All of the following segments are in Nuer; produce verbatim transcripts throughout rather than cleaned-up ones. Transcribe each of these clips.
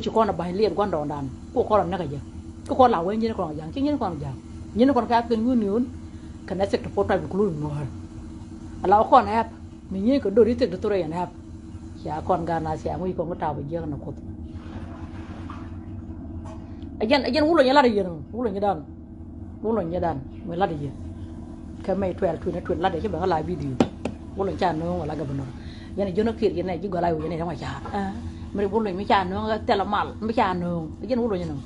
Ci kɔn a ba̱ny liɛt gua̱ndɔɔŋdan ku kɔn a näk a jɛ. Ku kɔn la wee nyin kɔn a ja̱ŋ ci nyin kɔn a ja̱ŋ. Nyin kɔn kɛ African Union kɛnɛ six to four tribe including Nuäär. Ala kɔn ɛp mi nyin kɛ dor i̱ six to three ɛn ɛp. Cia kɔn gan a cia ŋuc kɔn kä ta̱a̱ bɛ jiäk ni Kuoth. Ɛ jɛn ɛ jɛn wulɔ nyi lat a yieen wulɔ nyi dan. Wulɔ nyi dan mi lat a yieen. Kɛ mɛy twelve twenty twenty lat a ci bɛ kä la video. Wulɔ ca nööŋ wala gɛ bɛ nɔr. Yɛn a jiön a kiɛt yɛn a ji̱ gɔl a wi̱i̱ yɛn a yɛn a ca. Mi ri wulɔ mi ca nööŋ ɛ thɛl a mal mi ca nööŋ. Ɛ jɛn wulɔ nyi nööŋ.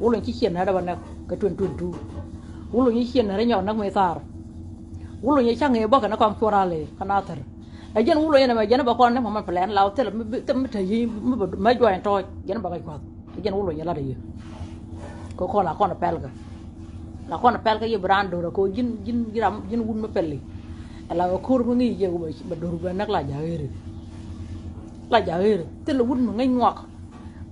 Wulɔ ci ciɛn nɛ dɛ bä nɛ kɛ twenty twenty two. Wulɔ nyi ciɛn nɛ rɛ nyɔk näk mi thaar. Wulɔ nyi ca ŋee bä kɛ nɛ kɔŋ cuɔr a lɛ kä na thɛr. Ɛ jɛn wulɔ yɛn ɛmɛ jɛn ɛ bɛ kɔn ni mɔmɔn plan la wä thilɛ mi te yi mi bɛ mɛ juɔc ɛn tɔɔc jɛn ɛ bɛ kɛ cuath. Ɛ jɛn wulɔ yɛn lat ɛ yɛ. Kɛ kɔn la kɔn ɛ pɛl kɛ la kɔn ɛ pɛl kɛ yɛ bi raan do̱r ɛ kɛ ji̱n ji̱n ji̱n ram ji̱n wut mi pɛli. Ɛ la kɛ ko̱r mi ŋi̱i̱c jɛ wä bɛ do̱r bɛ näk la ja̱ ɣeeri. La ja̱ ɣeeri thilɛ wut mi ŋäc ŋuak.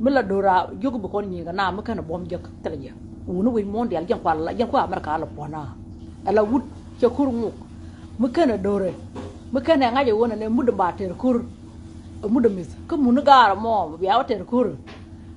Mi la do̱r a jiök bi kɔn nyi̱i̱ŋ kɛ na mi kɛn ɛ buɔ̱m jek thilɛ jɛ. Wuni wec muɔ̱ɔ̱n diaal jiɛn kual jiɛn kual America la puɔ̱n a. Ɛ la wut cɛ ko̱r ŋuk. Mi kɛn ɛ do̱rɛ mi kɛn ɛ ŋa̱c ɛ ɣöö nɛnɛ mut ɛ ba tɛr ko̱r. Ɛ mut ɛ mith kä muni gaarɛ mɔ bia wä tɛr ko̱r.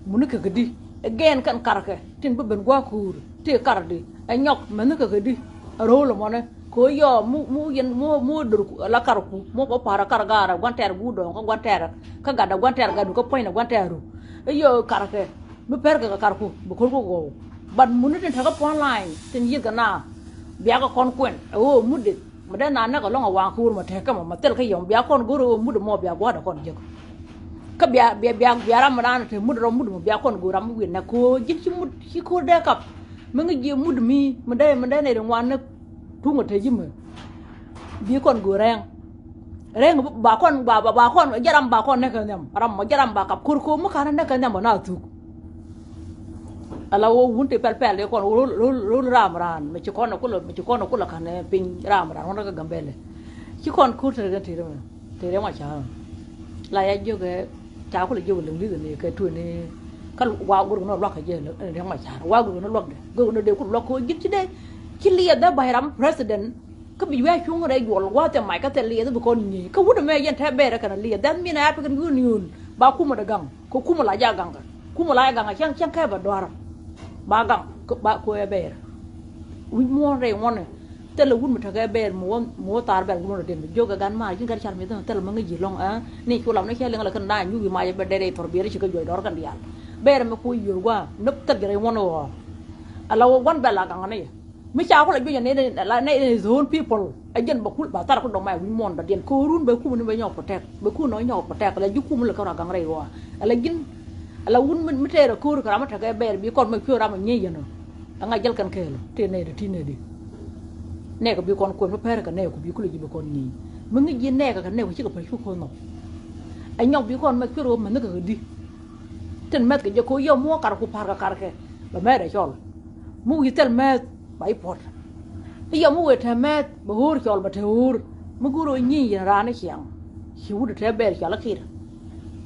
Muni kɛ kädi ɛ gɛn kɛn karkɛ tin bi ben gua̱a̱k ko̱r ti kardi ɛ nyɔk mɛni kɛ kädi. Ɛ ro̱o̱l ɛmɔnɛ kɛ ɣöö yɔɔ mu mu yɛn mu mu dor la karku mu kɛ pa̱r ɛ kar gaarɛ gua̱n tɛr guut dɔ̱ŋ kä gua̱n tɛr kä gatdɛ gua̱n tɛr gatdu kä puɔ̱nydɛ gua̱n tɛr ru. Ɛ yɔɔ karkɛ mi pɛrkɛ kɛ karku bi ko̱r ku gɔw. But muni tin tekä puɔ̱n line tin yiëth kɛ na biakɛ kɔn kuɛn ɛ ɣöö mut deth. Mi dee na näk alɔŋ a waŋ ko̱o̱r ma tɛk kä ma ma thil kä yɔm bia kɔn go̱r ɣöö mut mɔ bia gua̱a̱r dee kɔn jek. Kä bia bia bia bia ram mi daan te mut rɔ mut mɔ bia kɔn go̱r ram mi wi̱n nɛ ko̱o̱r ji̱n ci mut ci ko̱o̱r dee kap. Mi ŋi̱ jiɛ mut mi mi dee mi dee nɛy ri ŋuan ni tuŋ a te ji̱ mi. Bi kɔn go̱r rɛŋ rɛŋ ba kɔn ba ba ba kɔn jɛ ram ba kɔn näk kɛ nhiam ram mɔ jɛ ram ba kap ko̱o̱r ko̱o̱r mi ka̱n näk kɛ nhiam bä na thuk. Ala wä wun ti pɛl pɛl kɔn rol rol rol ram ran mi ci kɔn kulɛ mi ci kɔn kulɛ kan piny ram ran wan kä Gambɛlɛ. Ci kɔn kur tɛr kɛn tɛr mi tɛr ma ca. La ya jiök kɛ ca kulɛ jiök liŋ liŋ ni kɛ tueni. Ka wa gur kɛ nɔ luak kɛ jɛ ni ma ca wa gur kɛ nɔ luak de gur kɛ nɔ de kulɛ luak ko ji̱n ci de. Ci liɛ dɛ bay ram president. Kä bi wi̱i̱ a cuŋ rɛy juɔl gua̱a̱th ɛ mac kä thil liɛth bi kɔn nyiey kä wut ɛmɛ yɛn tɛ bɛɛrɛ kɛn liɛth dhän min ɛ African Union ba kumɛ dɛ gaŋ. Kɛ kumɛ la ja gaŋ kɛ kumɛ la ja gaŋ kɛ cäŋ cäŋ kɛ bɛ duar. Ba gaŋ ba kuɛ bɛɛrɛ. Wi̱c muɔ̱ɔ̱n rɛy ŋuɔ̱nɛ thilɛ wut mi tekɛ bɛɛr mi wä mi wä thar bɛl wut mi rɔ den mi jiök kɛ gan maar ji̱n kɛn car mi thilɛ mi ŋäc ji̱ lɔ̱ŋ ɛ ni cu lam ni cɛ liŋ lɛ kɛn na nyuki mac bɛ dɛrɛ thɔr biɛrɛ ci kɛ juɔc dɔr kɛn diaal. Bɛɛrɛ mi kuɛ yiör gua̱a̱ ni thil jɛ rɛy ŋuɔ̱nɛ ɣɔɔ. Ala wä gua̱n bɛl la gaŋ ni yɛ. Mi ca kulɛ juɔc ɛ nɛy ni his own people. Ɛ jɛn bɛ kul ba thar ku dɔ̱ŋ ma ɛ wi̱c muɔ̱ɔ̱n dɔ̱diɛn ko̱o̱run bɛ kumä ni bɛ nyɔk protect bɛ kun nɔ nyɔk protect ala ji̱ kumä lɛ kɛ rɔ gaŋ rɛy wä. Ala ji̱n ala wun mi tɛɛr ɛ ko̱o̱r kɛ ram mi tekɛ bɛɛr bi kɔn mi piöör ram mi nyiey yɛn ɔ. Ɛŋa jäl kɛn kɛɛl ɔ tëë nɛy dee ti nɛy di. Nɛɛkɛ bi kɔn kuɛn mi pɛrɛ kɛ nɛɛku bi kulɛ ji̱ bi kɔn nyiey. Mi ŋi̱c ji̱ nɛɛkɛ kɛ nɛɛku cikɛ pɛc ku ko̱o̱r nhɔk. Ɛ nyɔk bi kɔn mi piöör ɣöö mɛnh ni kɛ kɛ di. Tin mɛth kɛ jɛ ko̱ yɛ muɔ karku pa̱r kɛ karkɛ bɛ mɛth ɛ cɔl. Mi wi̱i̱ thil mɛth ba i̱ puɔ̱t. I̱ yɛ mi wëë te mɛth bɛ ɣöör cɔl bɛ te ɣöör. Mi go̱o̱r ɣöö nyi̱i̱ yɛn raan i̱ ciaŋ. Ci wut te bɛɛr cɔal i̱ kir.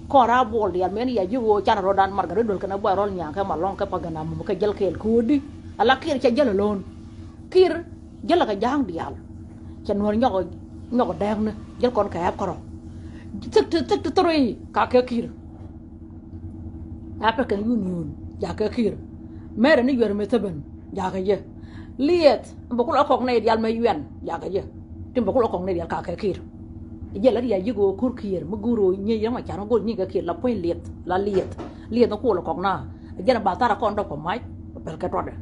Kɔn raa buɔl diaal mɛn ya ji̱ ɣöö can rɔ̱dan mat kɛ ri duel kɛn ɛ buay rɔl nyaŋ kɛ ma lɔŋ kɛ pa gɛn amum kɛ jäl kɛɛl ko̱o̱di. Ala kir cɛ jäl alone. Kir jälɛ kɛ ja̱a̱ŋ diaal. Cɛ nuɔ̱ɔ̱r nyɔk nyɔk dääkni jäl kɔn kɛ ɛp kärɔ. Thik ti thik ti thiri ka kɛ kir. African Union jakɛ kir. Mɛrɛ ni yuɛr mi thäbän jakɛ jɛ. Liɛth bɛ kulɛ kɔk nɛy diaal mɛ yuɛn jakɛ jɛ. Tin bɛ kulɛ kɔk nɛy diaal ka kɛ kir. Jɛ la riac ji̱ go̱o̱r ko̱r kiɛɛr mi go̱o̱r ɣöö nyiec yäŋ ma ca̱r mi go̱o̱r nyiec kɛ kiɛɛr la puɔ̱ny liɛth la liɛth. Liɛth mi kuɔl kɔk na. Jɛn a ba thar a kɔn dɔk kɔ mac pɛl kɛ tuɔtdɛ.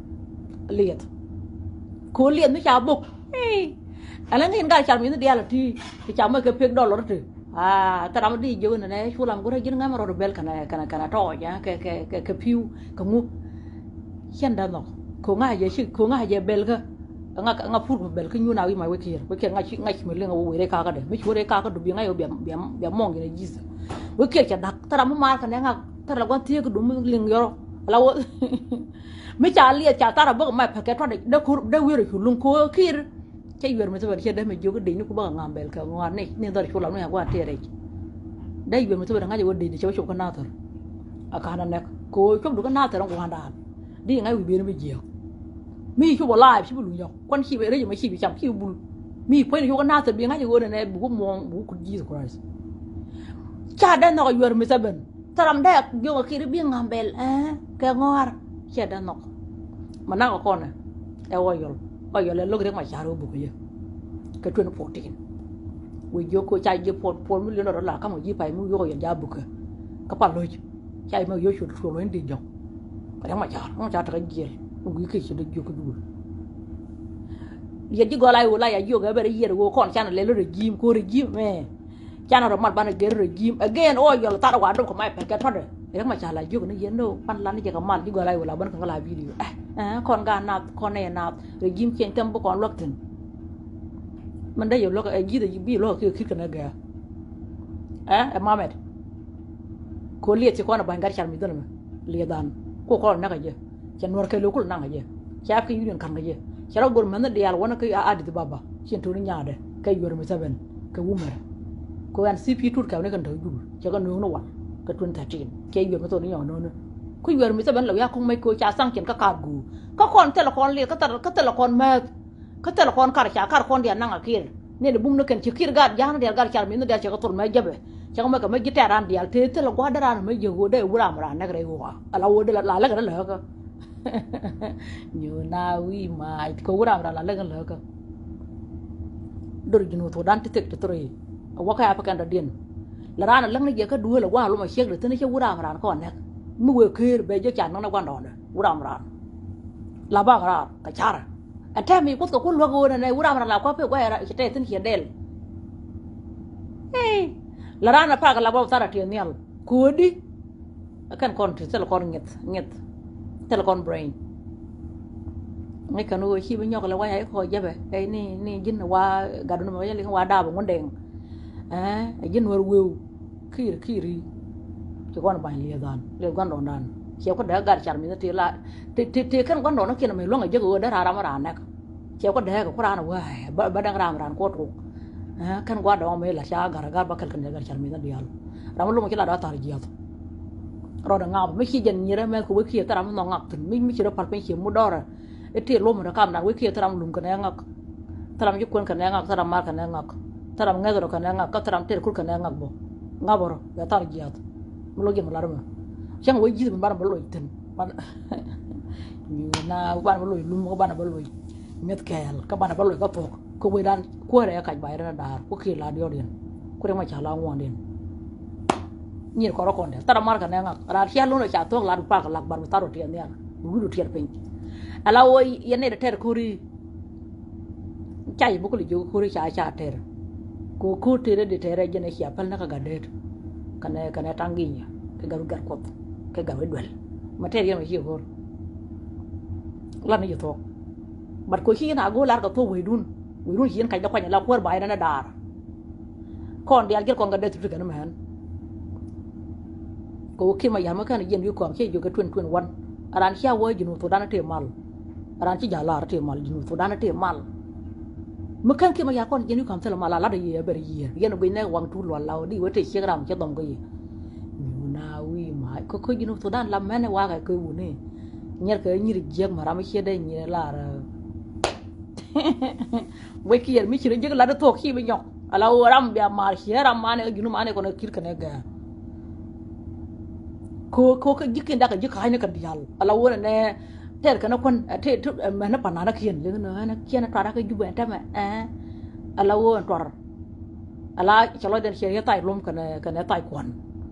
Liɛth. Ko̱o̱r liɛth mi ca bok. Ɛn la ŋi̱n gal cal mi ni diaal a ti ti ca mɛ kɛ pek dɔlɔr ti. Aa thar ram di jiök ni nɛ cu lam go̱rɛ ji̱n ŋämɛ rɔɔd bɛl kɛnɛ kɛnɛ kɛnɛ tɔɔc kɛ kɛ kɛ pi̱w kɛ ŋu. Cɛn däth nhɔk ko̱ ŋa̱c jɛ ci ko̱ ŋa̱c jɛ bɛl kä. Ŋa ŋa pur kɛ bɛl kä nyun a wi̱c mac wek kiɛɛr wek kiɛɛr ŋa̱c ŋa̱c mi liŋ a wä wee rɛy kakä dɛ mi cu wee rɛy kakä du bi ŋa̱c wä bia bia mɔŋ yɛn a ji̱th. Wek kiɛɛr cɛ da̱k thar ram mi maar kɛnɛ ŋa thar la gua̱n thieek du mi liŋ yɔrɔ. Ala wä mi ca liɛth ca thar a bäk mac pɛkɛ tɔt dee kur dee wi̱r a cu luŋ ko̱ kiɛɛr. Cä yuɛr mi thibɛ cɛ dee mi jiök i̱ dec ni ku bäkɛ ŋa̱m bɛl kɛ ŋuan ni ni dhɔr cu lam ni a guan tëë rɛc. Dee yuɛr mi thibɛ ŋa̱c ɛ wä dec ni cɛ wä cop kä nathɛr. A ka̱n a nɛk kɛ ɣöö cop du kä nathɛr ŋuandan. Di ŋa̱c wi̱i̱ ben mi jiääk. Mi cop ɛ laap ci bi luny yɔk kuan ci bi rɛc ɛmɛ ci bi cam ci bi bul. Mi puɔ̱ny ni cop kä nathɛr bi ŋa̱c ɛ ɣöö nɛnɛ bi wä muɔ̱ɔ̱ŋ bi wä kut Jesus Christ. Ca dee nhɔk ɛ yuɛr mi thibɛ. Thil ram dee jiök a kiri bi ŋa̱m bɛl, eh, kɛ ŋɔ̱a̱r. Ciɛ dee nhɔk. Ma nak a kɔnɛ ɛ Ɣɔyɔl. Ɣɔyɔl ɛ lo̱k Riek Macar wä buk yɛ kɛ twenty fourteen. Wee jiök ko ca ji̱ puɔl, puɔl million dollar la ka̱m wä ji̱ pay mi wi̱i̱ Ɣɔyɔl ja buk kɛ. Kä pal lo̱c ca ji̱ mɛ wi̱i̱ cuɔl cuɔl wä in di jɔk. Riek Macar, Riek Macar tekɛ jiɛl. Wä gui̱i̱ kɛ ci dee jiök kä duul. Yɛ ji̱ gɔl a i̱ wä la ya jiök ɛ bɛ rɛ yiɛt wä kɔn canɛ lɛl rɛ ji̱i̱m ko rɛ ji̱i̱m mɛ. Canɛ rɔ mat banɛ gɛr rɛ ji̱i̱m. Again, Ɣɔyɔl thar wa dop kɛ may pɛl kɛ tɔtdɛ. Riek Macar la jiök ni yɛn ni pan lan ni jɛ kɛ mal ji̱ gɔl a i̱ wä la bän kɛ ŋä la video. Ɛ, ɛ, kɔn gaat naath, kɔn nɛy naath. Rɛ ji̱i̱m ciɛny thɛm bi kɔn luäk thi̱n. Min dee yɛ luäk ɛ ji̱th ɛ bi luäk ɛ ki̱i̱r kɛ nɛ gɛɛ. Ɛ, ɛ Mamet. Ko liɛth ci kɔn ɛ ba̱ny gat car mi dhɔl mɛ. Liɛth an. Ko kɔn näk ɛ jɛ. Cɛ nuɔr kɛ lo̱k kul naŋ ɛ jɛ. Cɛ African Union ka̱n ɛ jɛ. Cɛ rɔ gor mɛnh diaal wänä kä Addis Ababa. Cin tuuni nyaadɛ. Kɛ yuɛr mi thäbɛn. Kɛ wumɛr. Ko ɛn C P tut kɛwni kɛn te jur. Cɛ kɛ nuɔ̱ɔ̱ŋni wal. Kɛ twenty thirteen. Cɛ yuɛr mi thon ni nyɔk no̱o̱ni. Ku yuɛr mi thäbɛn lɛ wi̱i̱ a kuŋ mec ko ca sanction kä kaat guur. Kä kɔn thilɛ kɔn liɛth, kä thilɛ, kä thilɛ kɔn määth. Kä thilɛ kɔn kar ca kar kɔn diaal naŋ a kir. Ni di bum ni kɛn ci kir gaat ja̱a̱n diaal gaat car mi ni diaal cɛ kɛ thol mɛ jäpɛ. Cɛ kɛ mɛ kɛ mɛ ji̱ tɛ̈r raan diaal tëë thilɛ gua̱a̱r dee raan mɛ yɛ ɣöö dee wur ram raan näk rɛy ɣöö. Ala ɣöö dee la, la läk rɛ läkä. Nyuuna wi̱i̱ maac kɛ wur ram raan la läk rɛ läkä. Dor ji̱n wä thokdan ti thik ti thori. A wä kä ya pɛ kɛn dɔ̱diɛn. La raan a läk ni jɛ kä duëël a gua̱a̱r lom a ciek dee thi̱n cɛ wur ram raan kɔn näk. Mi wëë këër bɛ jɛ ca näk ni gua̱ndɔɔndɛ wur ram raan. La bak raar kɛ carɛ. Ɛ tɛm i̱ kuoth kɛ kun luäk ɣöö nɛnɛ wur ram ran la kua̱p pek guay ci tɛth thi̱n ciɛ dɛl. Ii. La raan ɛ pak la bɔp thar a tiɛ nhial. Ko̱o̱di. Ɛ kɛn kɔn ti thil kɔn ŋi̱th ŋi̱th. Thil kɔn brain. Ŋi̱c kɛn ɣöö ci bi nyɔk lɛ way a i̱ kɔɔc jäpɛ ɛ ni ni ji̱n wa gatdun mɛ wä jɛ liŋ wa daap ŋun dɛŋ. Ɛ ji̱n wär weu. Ki̱i̱r ki̱i̱r i̱. Ci kɔn ba̱ny lieth dan lieth gua̱ndɔɔŋdan. Ciɛ ku dee gat car mi̱th ti la ti ti ti kɛn gua̱ndɔɔŋ kiɛn mi luäŋ a jek ɣöö dee raan ram raan nɛk. Ciɛ ku dee kɛ ku raan wee ba ba däŋ ram raan kuɔ tuk. Ɛ kɛn gua̱ndɔɔŋ mi la ca gat gat ba kɛl kɛn gat car mi̱th diaal. Ram luŋ ci la dɔ̱ thar jiath. Rɔɔdɛ ŋaap mi ci jɛn nyirɛ mɛth kɛ wee kiɛ thar ram mi nhɔk ŋak thi̱n mi mi ci rɔ pal piny ciɛ mut dɔɔrɛ. I̱ tëë luɔ̱mɛ rɔ kam nar wec kiɛ thil ram lum kɛnɛ ŋak. Thil ram ci kuɛn kɛnɛ ŋak, thil ram mar kɛnɛ ŋak. Thil ram ŋɛth rɔ kɛnɛ ŋak, kä thil ram tɛr kur kɛnɛ ŋak bä. Ŋak bä rɔ bɛ thar jiath. Mi lo̱c jɛn mi lar mɛ. Cäŋ wec ji̱th mi banɛ bä loc thi̱n. Banɛ, na banɛ bä loc lum, kä banɛ bä loc mi̱eth kɛɛl, kä banɛ bä loc kä thuɔ̱k. Kä wecdan kuäärɛ kac ba yɛn rɛn daar ku kiɛ la diɔt yɛn. Ku rɛm a ca la ŋuɔ̱ɔ̱n yɛn. Nyier kɔrɔ kɔn dɛ thar a mar kɛ nɛ ŋak rar cia lon a ca thuɔ̱k lat pak lak bar bi thar rɔ tiɛɛl nhial. Bi wi̱i̱ rɔ tiɛɛl piny. Ala wä yɛn nɛy dɛ tɛr ko̱ri. Ca yɛ bukuli jiök ko̱ri ca ca tɛr. Ko ko̱r tëëdɛ di tɛɛrɛ jɛn a cia päl näk kä gat deet. Kɛnɛ kɛnɛ taŋ gi̱i̱nyɛ kɛ gat wi̱i̱ gat kuɔth kɛ gat wi̱i̱ duel. Ma tɛɛr yɛn ma cie ko̱r. Lat ni ci thuɔ̱k. Bat ko ci yɛn a go̱o̱r lar kɛ thuɔ̱k wecdun. Wecdun ci yɛn kac dä kuany la kuäär ba yɛn ɛn ɛ daar. Kɔn diaal jiɛl kɔn kɛ death certificate ni mɛn. Kɛ wä kiɛ ma yam kɛn jiɛn wi̱i̱ kɔam ciɛ jiök kɛ twenty twenty one. A ran cia wä Junub Thudan tëë mal. A ran ci ja̱ lar tëë mal Junub Thudan tëë mal. Mi kɛn kiɛ ma yam kɔn jiɛn wi̱i̱ kɔam thilɛ mal a lat yiëë a bɛr yiëë yɛn guic nɛ waŋ tuul lual la wä di wä tëë ciek ram cɛ dhɔm kɛ yiëë. Nyuuna wi̱i̱ ma kɛ kä Junub Thudan la mɛn ɛ wakɛ kɛ wuni. Nyɛr kɛ nyir jiɛk ma ram ciɛ dee nyir lar. Wec kiɛɛr mi ci rɔ jek lat thuɔ̱k ci bi nyɔk. Ala wä ram bia mar ci ram manɛ kä Junub manɛ kɔn kä ki̱r kɛnɛ gɛɛ. Ko ko kä ji̱ kin dak kä ji̱ ka̱a̱cni kɛ diaal ala wä nɛ tɛr kɛnɛ kuän ɛ tɛ tɛ mɛnɛ panan kiɛn liŋ nɛ ɛn kiɛn tuar kä Jubɛ ɛn tɛmɛ ɛ. Ala wä ɛn tuar. Ala cɛ lɔcdɛn ciɛ yɛ thac luɔm kɛnɛ kɛnɛ thac kuan.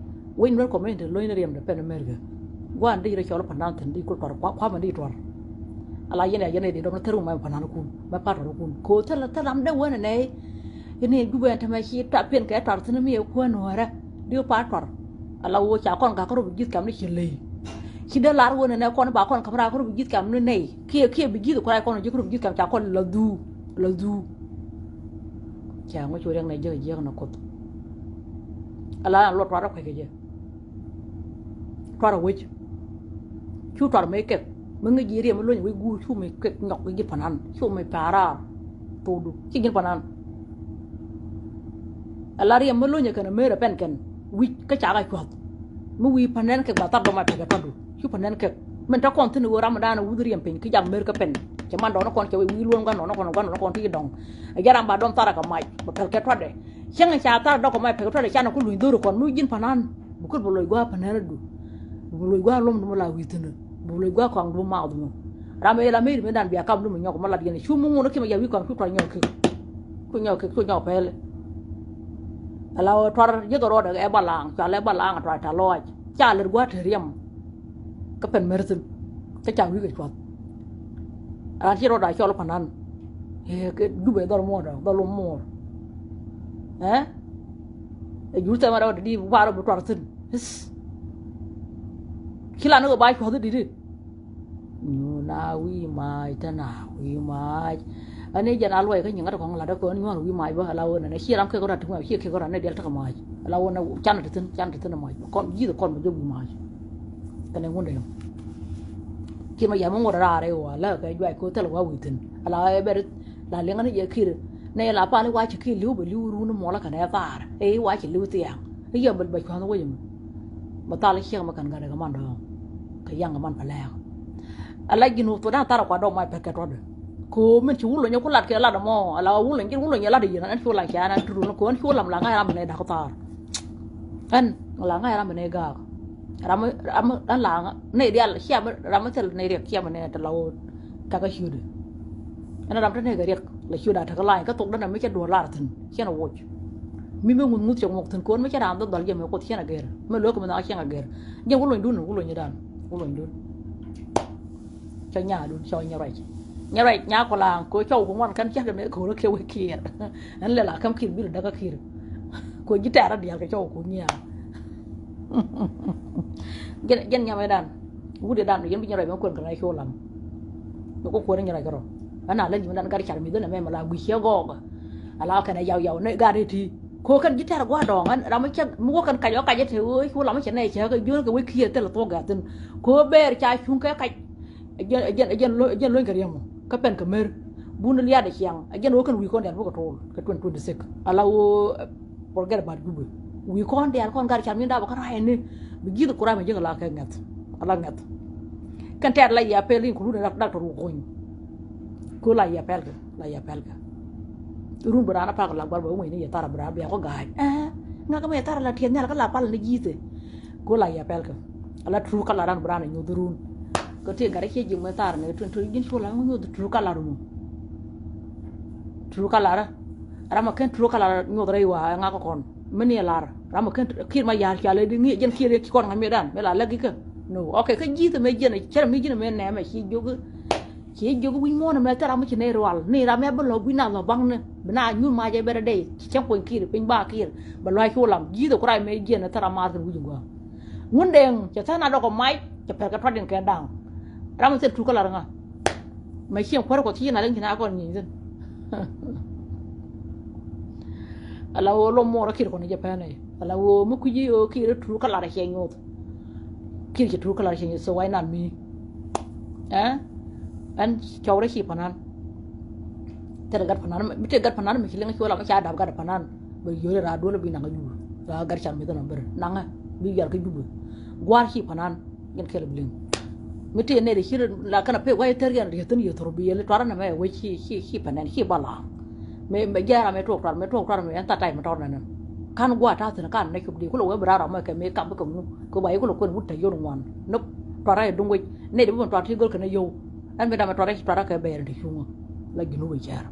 Wec nuer community lo̱cni riɛmdɛ pɛn America. Guan di rɛ cɔl panan thi̱n di kul tuar kuamɛ di tuar. Ala yɛn ya yɛn di dɔm ni thɛr wumɛ panan kun mɛ pat tuar kun ko thil thil ram dee wen nɛ. Yɛn ni Jubɛ ɛn tɛmɛ ci ta pen kɛ tuar thi̱n mi yɛ kuän nuɔrɛ di pat tuar. Ala wo ca kɔn gak kä rɔ bi ji̱th kam ni ci ley. Ci dee lar wen nɛ kɔn ba kɔn kam rak kä rɔ bi ji̱th kam ni nɛy kiɛ kiɛ bi ji̱th kuay kɔn ji̱ kä rɔ bi ji̱th kam ca kɔn la dhuu. La dhuu. Ca ŋuc cu riɛk nɛ jiäk jiäk nɛ kuoth. Ala an luɔt tuar rɛ kuec kɛ jɛ. Tuar a wec. Cu tuar mec kɛk mi ŋi̱c ji̱ riɛm mi luny wec guur cu mec kɛk nyɔk ji̱ panan cu mec pa̱a̱ raar. Thokdu ci ji̱n panan. Ala riɛm mi luny kɛn a mer a pɛn kɛn wi̱c kä cakɛ cua̱th. Mi wi̱i̱ pa̱n nɛn kɛk ba thar dɔm a pɛkɛ tuardu cu pa̱n nɛn kɛk. Min te kɔn thi̱n ɣöö ram mi da̱a̱n a wuth riɛm piny ki jak mer kä pɛn. Cɛ man dɔɔn kɔn cɛ wec wi̱i̱ luɔ̱n gua̱n dɔɔn kɔn gua̱n dɔɔn kɔn ti dɔŋ. A jɛ ram ba dɔm thar a kɛ mac bɛ pɛl kɛ tuardɛ. Cäŋ ca thar dɔk kɛ mac pɛkɛ tuardɛ canɛ ku luny dho̱r kɔn mi wi̱c ji̱n pa̱n an. Bi kul bi loc gua̱a̱ pänɛrä du. Bi loc gua̱a̱ lom du mi la wi̱i̱ thi̱n. Bi loc gua̱a̱ kɔaŋ du mi maath du mi. Ram ɛ la meri mi dan bia kam du mi nyɔk mi lat yɛn cu mi ŋun kä mi ya wi̱i̱ kɔaŋ cu tuar nyɔk kek. Cu nyɔk kek cu nyɔk pɛl. Ala tuar ji̱ kɛ rɔɔdɛ ɛ balaŋ cua lɛ balaŋ tuar ta lɔac. Ca lɛt gua̱a̱ te riɛm. Kä pɛn mɛr thi̱n. Kä ca wi̱i̱ kɛ cuath. Ran ci rɔɔdɛ a cɔl panan. Ɛ kɛ dupɛ dhɔl muɔɔr dhɔl muɔɔr. Ɛ? Ɛ jur thɛmɛ rɛw di di bar bi tuar thi̱n. Ci lan ni kɛ ba cuath di di. Nyuna wi̱i̱ mac tɛna wi̱i̱ mac. Ani jɛn a luɔc kä nyiŋä ti kɔŋ lat ɛ kɔn nyuɔ̱n wi̱i̱ mac bä ala wä nɛnɛ ci ram kek kɔ rat ti ŋuɛ ci kek kɔ rat ni diɛl tekɛ mac ala wä nɛ can ti thi̱n can ti thi̱n mac kɔn ji̱th kɔn mi jɛ wi̱i̱ mac. Kɛnɛ ŋun dee kiɛ ma yam ŋot raar ɛ wä lä kɛ juac ko thil wa wi̱i̱ thi̱n ala ɛ bɛr la liŋä ni jɛ kir. Nɛ la pal i̱ wa ci kir li̱w bɛ li̱w run muɔlä kɛnɛ thaar ɛ i̱ wa ci li̱w thiaŋ. I̱ yɛ bɛ bɛ cua̱n wec mi bɛ thal i̱ ciɛk mi kɛn gat ɛ kɛ man dɔ̱ɔ̱ŋ. Kɛ yaŋ kɛ man pɛ lɛɛk. Ala ji̱n wä thuɔ̱dan thar ɛ kua dɔ̱ɔ̱ŋ mac pɛr kɛ tuɔ̱t. Ko min ci wulony ku lat kɛ lat mɔ ala wulony ji̱n wulony ɛ lat yɛn ɛn cu la cian ɛn turun ko ɛn cu lam la ŋa̱c ram mi nɛ dak thar. Ɛn la ŋa̱c ram mi nɛ gaak. Ram ram ɛn la ŋa̱c nɛ dial ciam ram mi thil nɛ riɛk ciam nɛ te la wot. Kakä ciötdɛ ɛn ram te nɛ kɛ riɛk la ciötdɛ a te kɛ la̱a̱ny kä thok däna mi cɛ duɔ̱ɔ̱r lar thi̱n ciɛn a woc. Mi mi ŋuth ŋuth cɛ ŋuɔk thi̱n ko ɛn mi cɛ ram dhɔl jɛ mi kuoth ciɛn a gɛr mi lo̱k mi nhɔk ciɛn a gɛr. Jɛ wulonydun wulonydan wulonydun. Cɔ nyaadun cɔ nyɛ ruac nyɛ ruac nya kulaŋ ko cɔw ku ŋuan kɛn cäkɛ mëë ko̱rä kɛ wek kiɛɛr. Ɛn lɛ la käm kiɛɛr bil däkä kiɛɛr. Ko ji̱ tɛɛr a diaal kɛ cɔw ku nyiaar. Jɛn jɛn nyamɛ dan wut idan yɛn bi nyɛ ruac mɛ kuɛn kɛ na cu lam. Mɛ ku kuɛn nyɛ ruac kɛ rɔ ɛn a lä ji̱ mɛ dan gat car mi dhän ɛmɛ mɛ la gui̱c ciɛ gɔɔk. Ala kɛn ɛ yaw yaw ni gat iti. Ko kɛn ji̱ tɛr gua̱a̱r dɔ̱ŋ ɛn ram mi cɛ mi wä kɛn kac wä kac ite wee cu lam mi cɛ nɛy cɛ kɛ jiön kɛ wec kiɛ thil thuɔk gɛ̈thin. Ko bɛɛr ca cuŋ kɛ kac. Ɛ jɛn ɛ jɛn ɛ jɛn lo- ɛ jɛn lony kɛ riɛm kä pɛn kɛ mer. Bun liaat ɛ ciaŋ ɛ jɛn wä kɛn wi̱i̱ kɔn diaal bikɛ tool kɛ twenty twenty six. Ala wä forget about Juba. Wi̱i̱ kɔn diaal kɔn gat ca min dap kä ra̱a̱c ni bi ji̱th kuram ɛ ji̱k ala kɛ ŋɛth. Ala ŋɛth. Kɛn tɛɛr la yia pɛl in ku run dak dak tɔr wä kony. Ko la yia pɛl kɛ. La yɛ pɛlkɛ. Run bi raan a pak la guar bɛ wä ŋuɛy ni yɛ thar bi raan bia kɔ ga̱a̱c. Ɛɛ ŋakä mɛ yɛ thar la tiɛth nhial kä la pal ni ji̱thɛ. Ko la yɛ pɛlkɛ. Ala tru ka la ran bi raan a nyuth run. Kä ti gat a cie ji̱ mɛ thar ni tun tun ji̱n cu la ŋu nyuth tru ka la run. Tru ka la ra. Ram a ken tru ka la nyuth rɛy wa ŋakä kɔn. Mɛ ni lar ram a ken kir ma yar ca lɛ di ŋiɛ jɛn kir yɛ ki kɔn ŋa miɛ dan mɛ la lɛ gi kä. No. Ok kä ji̱thɛ mɛ jɛn cɛrɛ mi ji̱n mɛ nɛmɛ ci jiök. Ci jiök wi̱c muɔ̱ɔ̱n ɛmɛ thil ram mi ci nɛy rual ni ram ɛ bi lɔ gui̱c na lɔ baŋni bi na nyuth mac ɛ bɛr ɛ dɛy ci cäŋ puɔ̱ny ki̱i̱r piny ba ki̱i̱r bɛ lua̱c cu lam ji̱th ɛ ku rac mɛ jiɛn ɛ thil ram maar kɛn wi̱c in gua̱a̱. Ŋun deŋ cɛ thäl na dɔk ɛ mac cɛ pɛr kɛ tua̱t in kɛ da̱a̱ŋ. Ram mi thil tukä lar ŋa mɛ cieŋ kuäär kuɔth ci na liŋ ci na kɔn nyieny thi̱n. Ala ɣöö lom muɔɔr ɛ ki̱i̱r kɔn jɛ pɛn ɛ ala ɣöö mi kui̱ci ɣöö ki̱i̱r ɛ tukä lar ɛ cɛ nyuɔth. Ki̱i̱r cɛ tukä lar ɛ cɛ nyuɔth so why not me? Ɛn cɔwrɛ ci panan. Tɛr gat panan mi tɛr gat panan mi ci liŋ ci wala mi ca dap gat panan. Bɛ yio̱ri raa duɔl bi naŋ a yur raa gat can mi thil na ber naŋɛ bi yar kä Jubɛ. Gua̱a̱r ci panan. Jɛn kɛl bi liŋ mi tëë nɛy ti ci la kɛn a pek gua̱c thɛr yɛn rieth thin yio̱th thor bi yɛl tuarä nɛmɛ wec ci ci ci panan ci bala. Mɛ mɛ jɛɛra mɛ tuɔk tuar mɛ tuɔk tuar mɛ ɛn thatai mɛ tɔr nɛnɛ. Kan gua̱a̱r ta̱a̱ thi̱n kan nɛ cop di kulɛ wee bi raar amɛ kɛ mɛ kap bi kɛ ŋu kɛ ba yi kulɛ kuɛn wut te yio̱r ŋuan. Nop tuar rɛy duŋ wec nɛy ti bi mɛ tuar ti göl kɛnɛ yio̱w. Ɛn mi dam mɛ tuar rɛy tuar rɛy kɛ bɛɛr ti cuŋä. La ji̱n wec cɛɛr.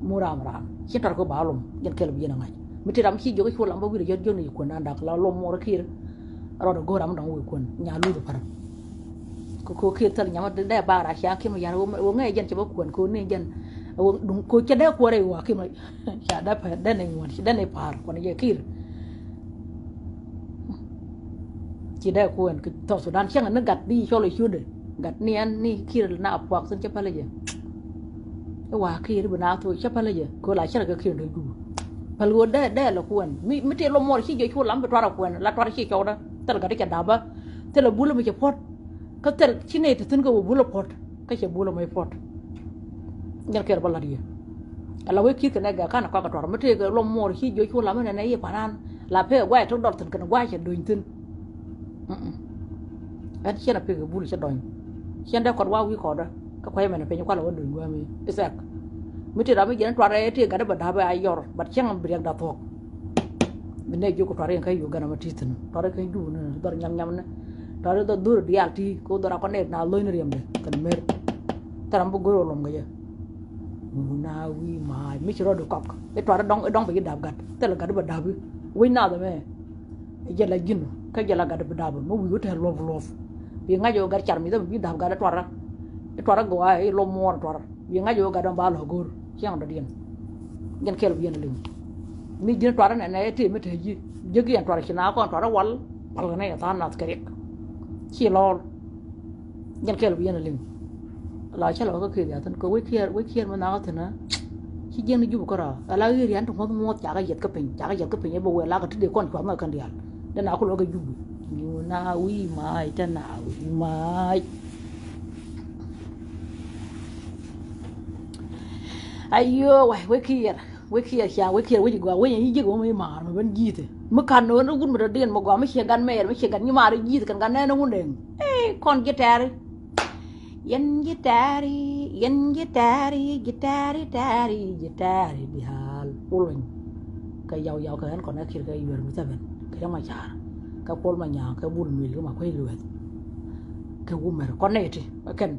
Mu ram ram ci tuar kɛ ba lom jɛn kɛl bi yɛn a ŋa̱c mi ti ram ci jiök cu lam bä wi̱r jiöt jiök ni ci kuɛn nan dak la lom muɔr ki̱i̱r. Rɔɔdɛ go̱o̱r ram dɔ̱ŋ wee kuɛn nya luth pär. Ko ko kiɛ thil nyama dee bak ra cia kiɛ mi yar wä ŋɛ jɛn cɛ bä kuɛn ko ni jɛn. Wä duŋ ko cɛ dee kuɛrɛ wä kiɛ mi ca dee pɛ dee ni ŋuɔn ci dee ni pa̱a̱r kuɛn jɛ ki̱i̱r. Ci dee kuɛn kɛ South Sudan cäŋ ni gat bi cɔl i̱ ciötdɛ. Gat ni ɛn ni ki̱i̱r na puak thin cɛ pälɛ jɛ. I̱ wa ki̱i̱r bi na thok cɛ pälɛ jɛ ko la cärɛ kɛ ki̱i̱r ni Jubɛ. Päl ɣöö dee dee lɛ kuɛn mi mi tëë lom muɔr ci jɛ cu lam bi tuarɛ kuɛn la tuarɛ ci cɔwdä. Thil gat i̱ cɛ dapä. Thilɛ bulä mi cɛ puɔ̱t. Kä thil ci nɛy ti thi̱n kɛ wä bulä puɔ̱t. Kä cɛ bulä mɛ puɔ̱t. Jɛn kɛɛr bä la̱t yɛ. Ala wee ki̱i̱r kɛ nɛ gɛ ka̱n kɔakɛ tuar mi tëë kɛ lom muɔr ci jɛ cu lam inɛnɛ i̱ panan. La pek gua̱a̱c tok dɔr thi̱n kɛn gua̱a̱c cɛ do̱ny thi̱n. Ɛn ciɛn a pek kɛ bulä cɛ dɔny. Ciɛn dee kɔt wa wi̱i̱ kɔtdä kä kua̱c mɛn piny kualɛ wä do̱ny gua̱a̱mi. Ithɛk mi tëë ram mi jiɛn tuar ɛ tëë gat i̱ bɛ da̱pɛ a yɔr bat cäŋ bi riɛk da̱ thuɔ̱k. Mi nɛ jiök kɛ tuar in kä Uganda ma ti̱i̱ thi̱n, tuar in kä Jubɛ ni dhɔr nyam nyam ni. Tuar in dhɔr dhuri diaal ti ko dhɔr a kɔn nɛ na lo̱ny ni riɛmdɛ kɛn mer. Thɛr am bi go̱r ɔ lom kɛ jɛ. Ŋu na wi̱i̱ maac mi ci rɔɔd kɔk. I tuar in dɔŋ, i dɔŋ bi ci dap gat. Thil gat bɛ dap i̱ wec naath ɛmɛ. Jɛ la ji̱n kä jɛ la gat bi dap mi wi̱i̱ wä tɛr luɔp luɔp. Bi ŋa̱c ɛ gat car mi dhɛ bi dap gat i tuar in. I tuar in gɔaa i lom muɔɔr tuar in. Bi ŋa̱c ɣöö gat dɔ̱ŋ ba lɔ go̱o̱r ciaŋ dɔ̱diɛn. Jɛn kɛl bi yɛn liŋ. Mi ji̱n tuarä nɛnɛ ɛ tëë mi te ji̱. Ji̱ giɛn tuarä ci na kɔn tuarä wal. Pal kɛ nɛy ɛ tha̱a̱ŋ nath kɛ riɛk. Ci lɔɔl. Jɛn kɛl bi yɛn liŋ. La cä lɔ kä kiɛ dhiathin kɛ wec kiɛɛr, wec kiɛɛr mi nhakä thi̱n ɛ. Ci jiɛn ni Jubɛ kärɔa ala ɣi̱i̱r yan ti ŋuɔ̱th ŋuɔ̱th cakɛ yiɛth kä piny, cakɛ yiɛth kä piny ɛ bɛ wëë lakɛ ti dee kɔn cuath ŋä kɛn diaal. Dee na ku lɔ kɛ Jubɛ. Ŋu na wi̱i̱ maac te na wi̱i̱ maac. Ayoo, wec, wec kiɛɛr, wec kiɛɛr ca, wec kiɛɛr wec gɔaa, wec nyi ji̱k wä mi maar mi ben ji̱th. Mi kan ni wun mi dɔ̱diɛn mi gɔaa mi ciɛ gan mɛɛr mi ciɛ gan nyi maar ji̱th kɛn gan nɛn wun dɛŋ. Ee, kɔn ji̱ tɛɛri. Yɛn ji̱ tɛɛri, yɛn ji̱ tɛɛri, ji̱ tɛɛri, tɛɛri, ji̱ tɛɛri diaal. Wulony. Kɛ yaw yaw kɛ ɣän kɔn ɛ kiɛɛr kɛ yuɛɛr mi thɛbɛn kɛ yɔŋ ma caar kɛ Kuɔl Manyaŋ kɛ Bul Mil kɛ Makuei Lueth. Kɛ wumɛr kɔn nɛy ti ɛ kɛn,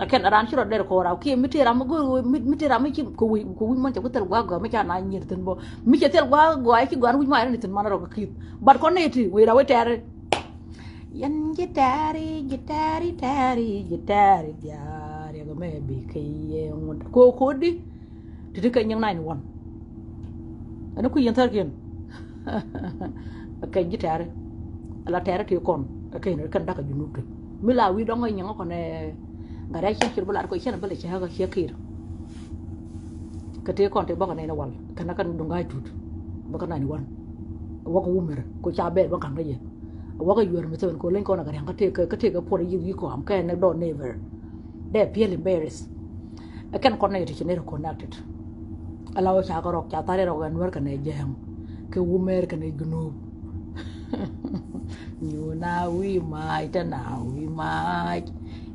ɛ kɛn ɛ raan ci rɔ dɛr kɔɔr raw kiɛ mi tëë ram mi go̱o̱r mi, mi tëë ram mi ci kɛ wi̱c, kɛ wi̱c mɔn cɛ ku thil gua̱a̱k gɔaa mi ca na nyier thi̱n bɔ mi cɛ thil gua̱a̱k gɔaa ci gɔaa wi̱c ma rɛ ni thi̱n man rɔ kɛ ki̱th. But kɔn nɛy ti wec raw i̱ tɛɛri. Yɛn ji̱ tɛɛri, ji̱ tɛɛri, tɛɛri, ji̱ tɛɛri diaal riɛk mɛ bi kɛ yɛ ŋun kɛ kodi. Ti ti kɛ nyiŋ nine one. Ɛn ku yɛn thärkiɛn. Kɛ ji̱ tɛɛri. Ala tɛɛri ti kɔn kɛ kɛn kɛn dakä Junub ti. Mi la wi̱i̱ dɔŋ ɛ nyiŋ kɔn ɛ gat ɛ cɛn cir bi lat kɔ cɛn bi lɛ cɛ kä ciɛ kiɛɛr. Kɛ ti kɔn ti bäkɛ nɛn wal kɛn kɛn duŋ ga̱a̱c tut. Bäkɛ nine one. Wäkɛ wumɛr kɔ ca bɛɛr bä ka̱n kä yɛ. Wäkɛ yuɛɛr mi thɛbɛn kɔ leny kɔn ɛ kɛ ria̱ŋ kä tëë kɛ, kä tëë kɛ puɔr ɛ yiëk yiëk kɔam kɛ next door neighbor. Dee piɛl embarrass. Ɛ kɛn kɔn nɛy ti ci nɛy ti connected. Ala wä ca kɛ rɔk ca thar rɔk ɛ Nuɛr kɛnɛ Jiɛŋ kɛ wumɛr kɛnɛ Junub. Nyu na wi̱i̱ maac te na wi̱i̱ maac.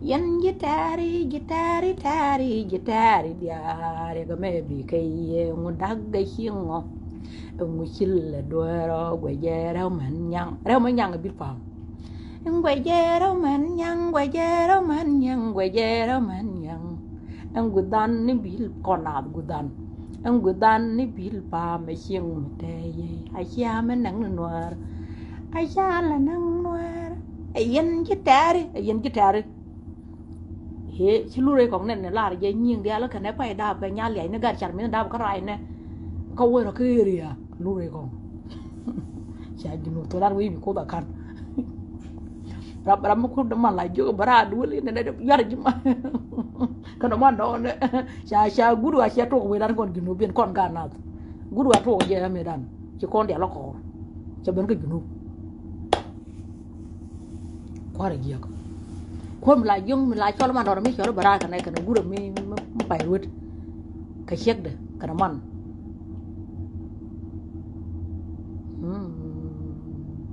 Yɛn ji̱ tɛɛri, ji̱ tɛɛri, tɛɛri, ji̱ tɛɛri diaal riɛk mɛ bi kɛ yɛ ŋu dak gɛ ci ŋɔ. Ɛŋu ci lɛ dueerɔ guɛcɛ rɛw mɛn nyaŋ, rɛw mɛn nyaŋ ɛ bil pam. Ɛŋ guɛcɛ rɛw mɛn nyaŋ, guɛcɛ rɛw mɛn nyaŋ, guɛcɛ rɛw mɛn nyaŋ. Ɛŋ guthan ni bil kɔn naath guthan. Ɛŋ guthan ni bil pam ɛ cieŋ mi tɛɛ yɛ a cia mɛ nɛŋ ni Nuäär. A ca lɛ nɛŋ Nuäär. Ɛ yɛn ji̱ tɛɛri, ɛ yɛn ji̱ tɛɛri. Hee, ci lurɛ kɔŋ nɛn ni lar jɛ nyiŋ diaal kɛnɛ pay daap kɛ nyal liac ni gat car mi ni daap kä rac nɛ. Kä wä rɔ kä area lurɛ kɔŋ. Ca ji̱ nu tholar wee bi koth a kan. Rab, rab mi kur däman la jiök bä raad weli nɛ nɛ yar ji̱ ma. Kɛnɛ man dɔɔnɛ. Ca, ca gut wa cia tuɔk wee dan kɔn ji̱ nu bin kɔn gaat nath. Gut wa tuɔk jɛ ame dan. Ci kɔn diaal lɔ kɔɔr. Ca ben kä ji̱ nu. Kua̱r a jiäk. Kuäär mi la jiöŋ mi la cɔl man dɔr mi cɔl bä raar kɛnɛ kɛnɛ gurɛ mi, mi, mi pay ruet. Kɛ ciekdɛ kɛnɛ man. Mm.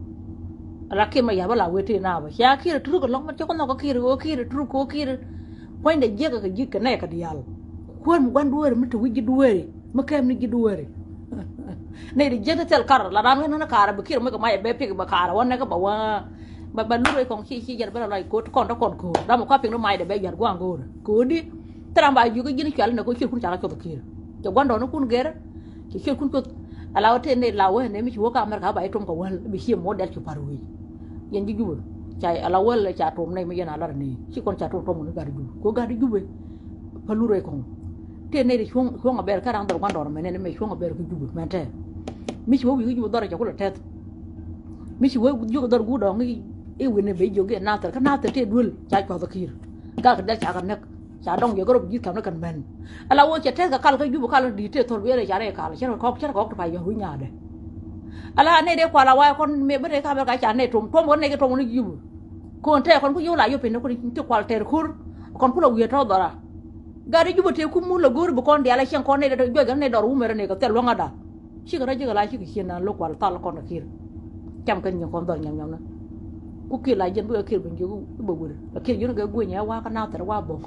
Ala kiɛ ma ya̱ bä la wee tëë na bä cia kiɛr turuk kɛ lɔŋ ma cɔk nhɔk kɛ kiɛr kɛ kiɛr turuk kɛ kiɛr. Puɔ̱nydɛ jiäk kɛ ji̱ kɛ nɛy kɛ diaal. Kuäär mi gua̱n dueeri mi te wi̱c ji̱ dueeri. Mi kɛɛm ni ji̱ dueeri. Nɛy ti jiäk ti thil kar la raan wee nän kar bi kiɛr mi kɛ mac ɛ bɛ pik bɛ kar wä nɛk bɛ wä. Bɛ, bɛ lurɛ kɔŋ ci, ci jɛn bɛ la lɔc ko̱o̱t kɔn dä kɔn ko̱o̱t. Ram mi kɔa piŋ ni macdɛ bɛ yua̱t gua̱a̱ŋ go̱o̱rä. Ko̱o̱di thil ram ba jiök ji̱n cual nɛ ko̱ ciötkun ca kɛ cuɔth kiɛr. Cɛ gua̱ndɔɔŋnikun gɛr. Cɛ ciötkun cuɔth. Ala wä tëë nɛy la wee nɛ mi ci wä ka America ba i̱ tom kɛ wäl bi ci mɔ dɛl cu par wec. Yɛn ji̱ Jubɛ. Ca ala wäl ca tom nɛy mi yɛn a lar ni ci kɔn ca tom tom ni gat Jubɛ. Ko̱ gat Jubɛ. Pä lurɛ kɔŋ. Tëë nɛy ti cuɔ̱ŋ, cuɔ̱ŋ a bɛr kä raŋ dhɔr gua̱ndɔɔr mɛnɛ ni mɛ cuɔ̱ŋ a bɛr kä Jubɛ mɛn tɛɛ. Mi ci wä wi̱i̱ kä Jubɛ dhɔr ca kulɛ tɛth. Mi ci wä jiök dhɔr guut dɔŋ i̱ wi̱n i̱ ben jiök i̱ Nathir kä Nathir tëë duel ca cuath kiɛr. Gak kɛ dɛl ca kɛ näk ca dɔŋ yɛ kä rɔ bi ji̱th kam ni kɛn ben. Ala wä cɛ tɛth kɛ kal kä Jubɛ kal di tëë thol wiɛl ca rɛy kal cɛ rɔ kɔk cɛ rɔ kɔk ti pa yɔ̱r wi̱c nyaadɛ. Ala nɛy dee kual a wa̱a̱ kɔn mëë ben rɛy kal ben ka ca nɛy tom tom kɔn nɛy kɛ tom kɔn ni Jubɛ. Kɔn tɛɛ kɔn ku yio̱w la yio̱w piny ni kɔn ti kual tɛr ko̱r. Kɔn ku la wiee tɔ̱ dhɔra. Gat i̱ Jubɛ tëë ku mul la go̱o̱ri bi kɔn diaal a cieŋ kɔn nɛy dee juɔc kɛn nɛy dɔr wumɛrɛ nɛy kɛ thil luäŋ ada. Cikɛ rɔ jikɛ la cikɛ cien na lo̱k kual thal kɔn kɛ kiɛr. Cam kɛn nyin kɔn dhɔl nyam nyam na. Ku kiɛr la jiɛn bikɛ kiɛr bi jiök i̱ bɛ wër la kiɛr jiön kɛ gueny ɛ wa kä Nathir wa bok.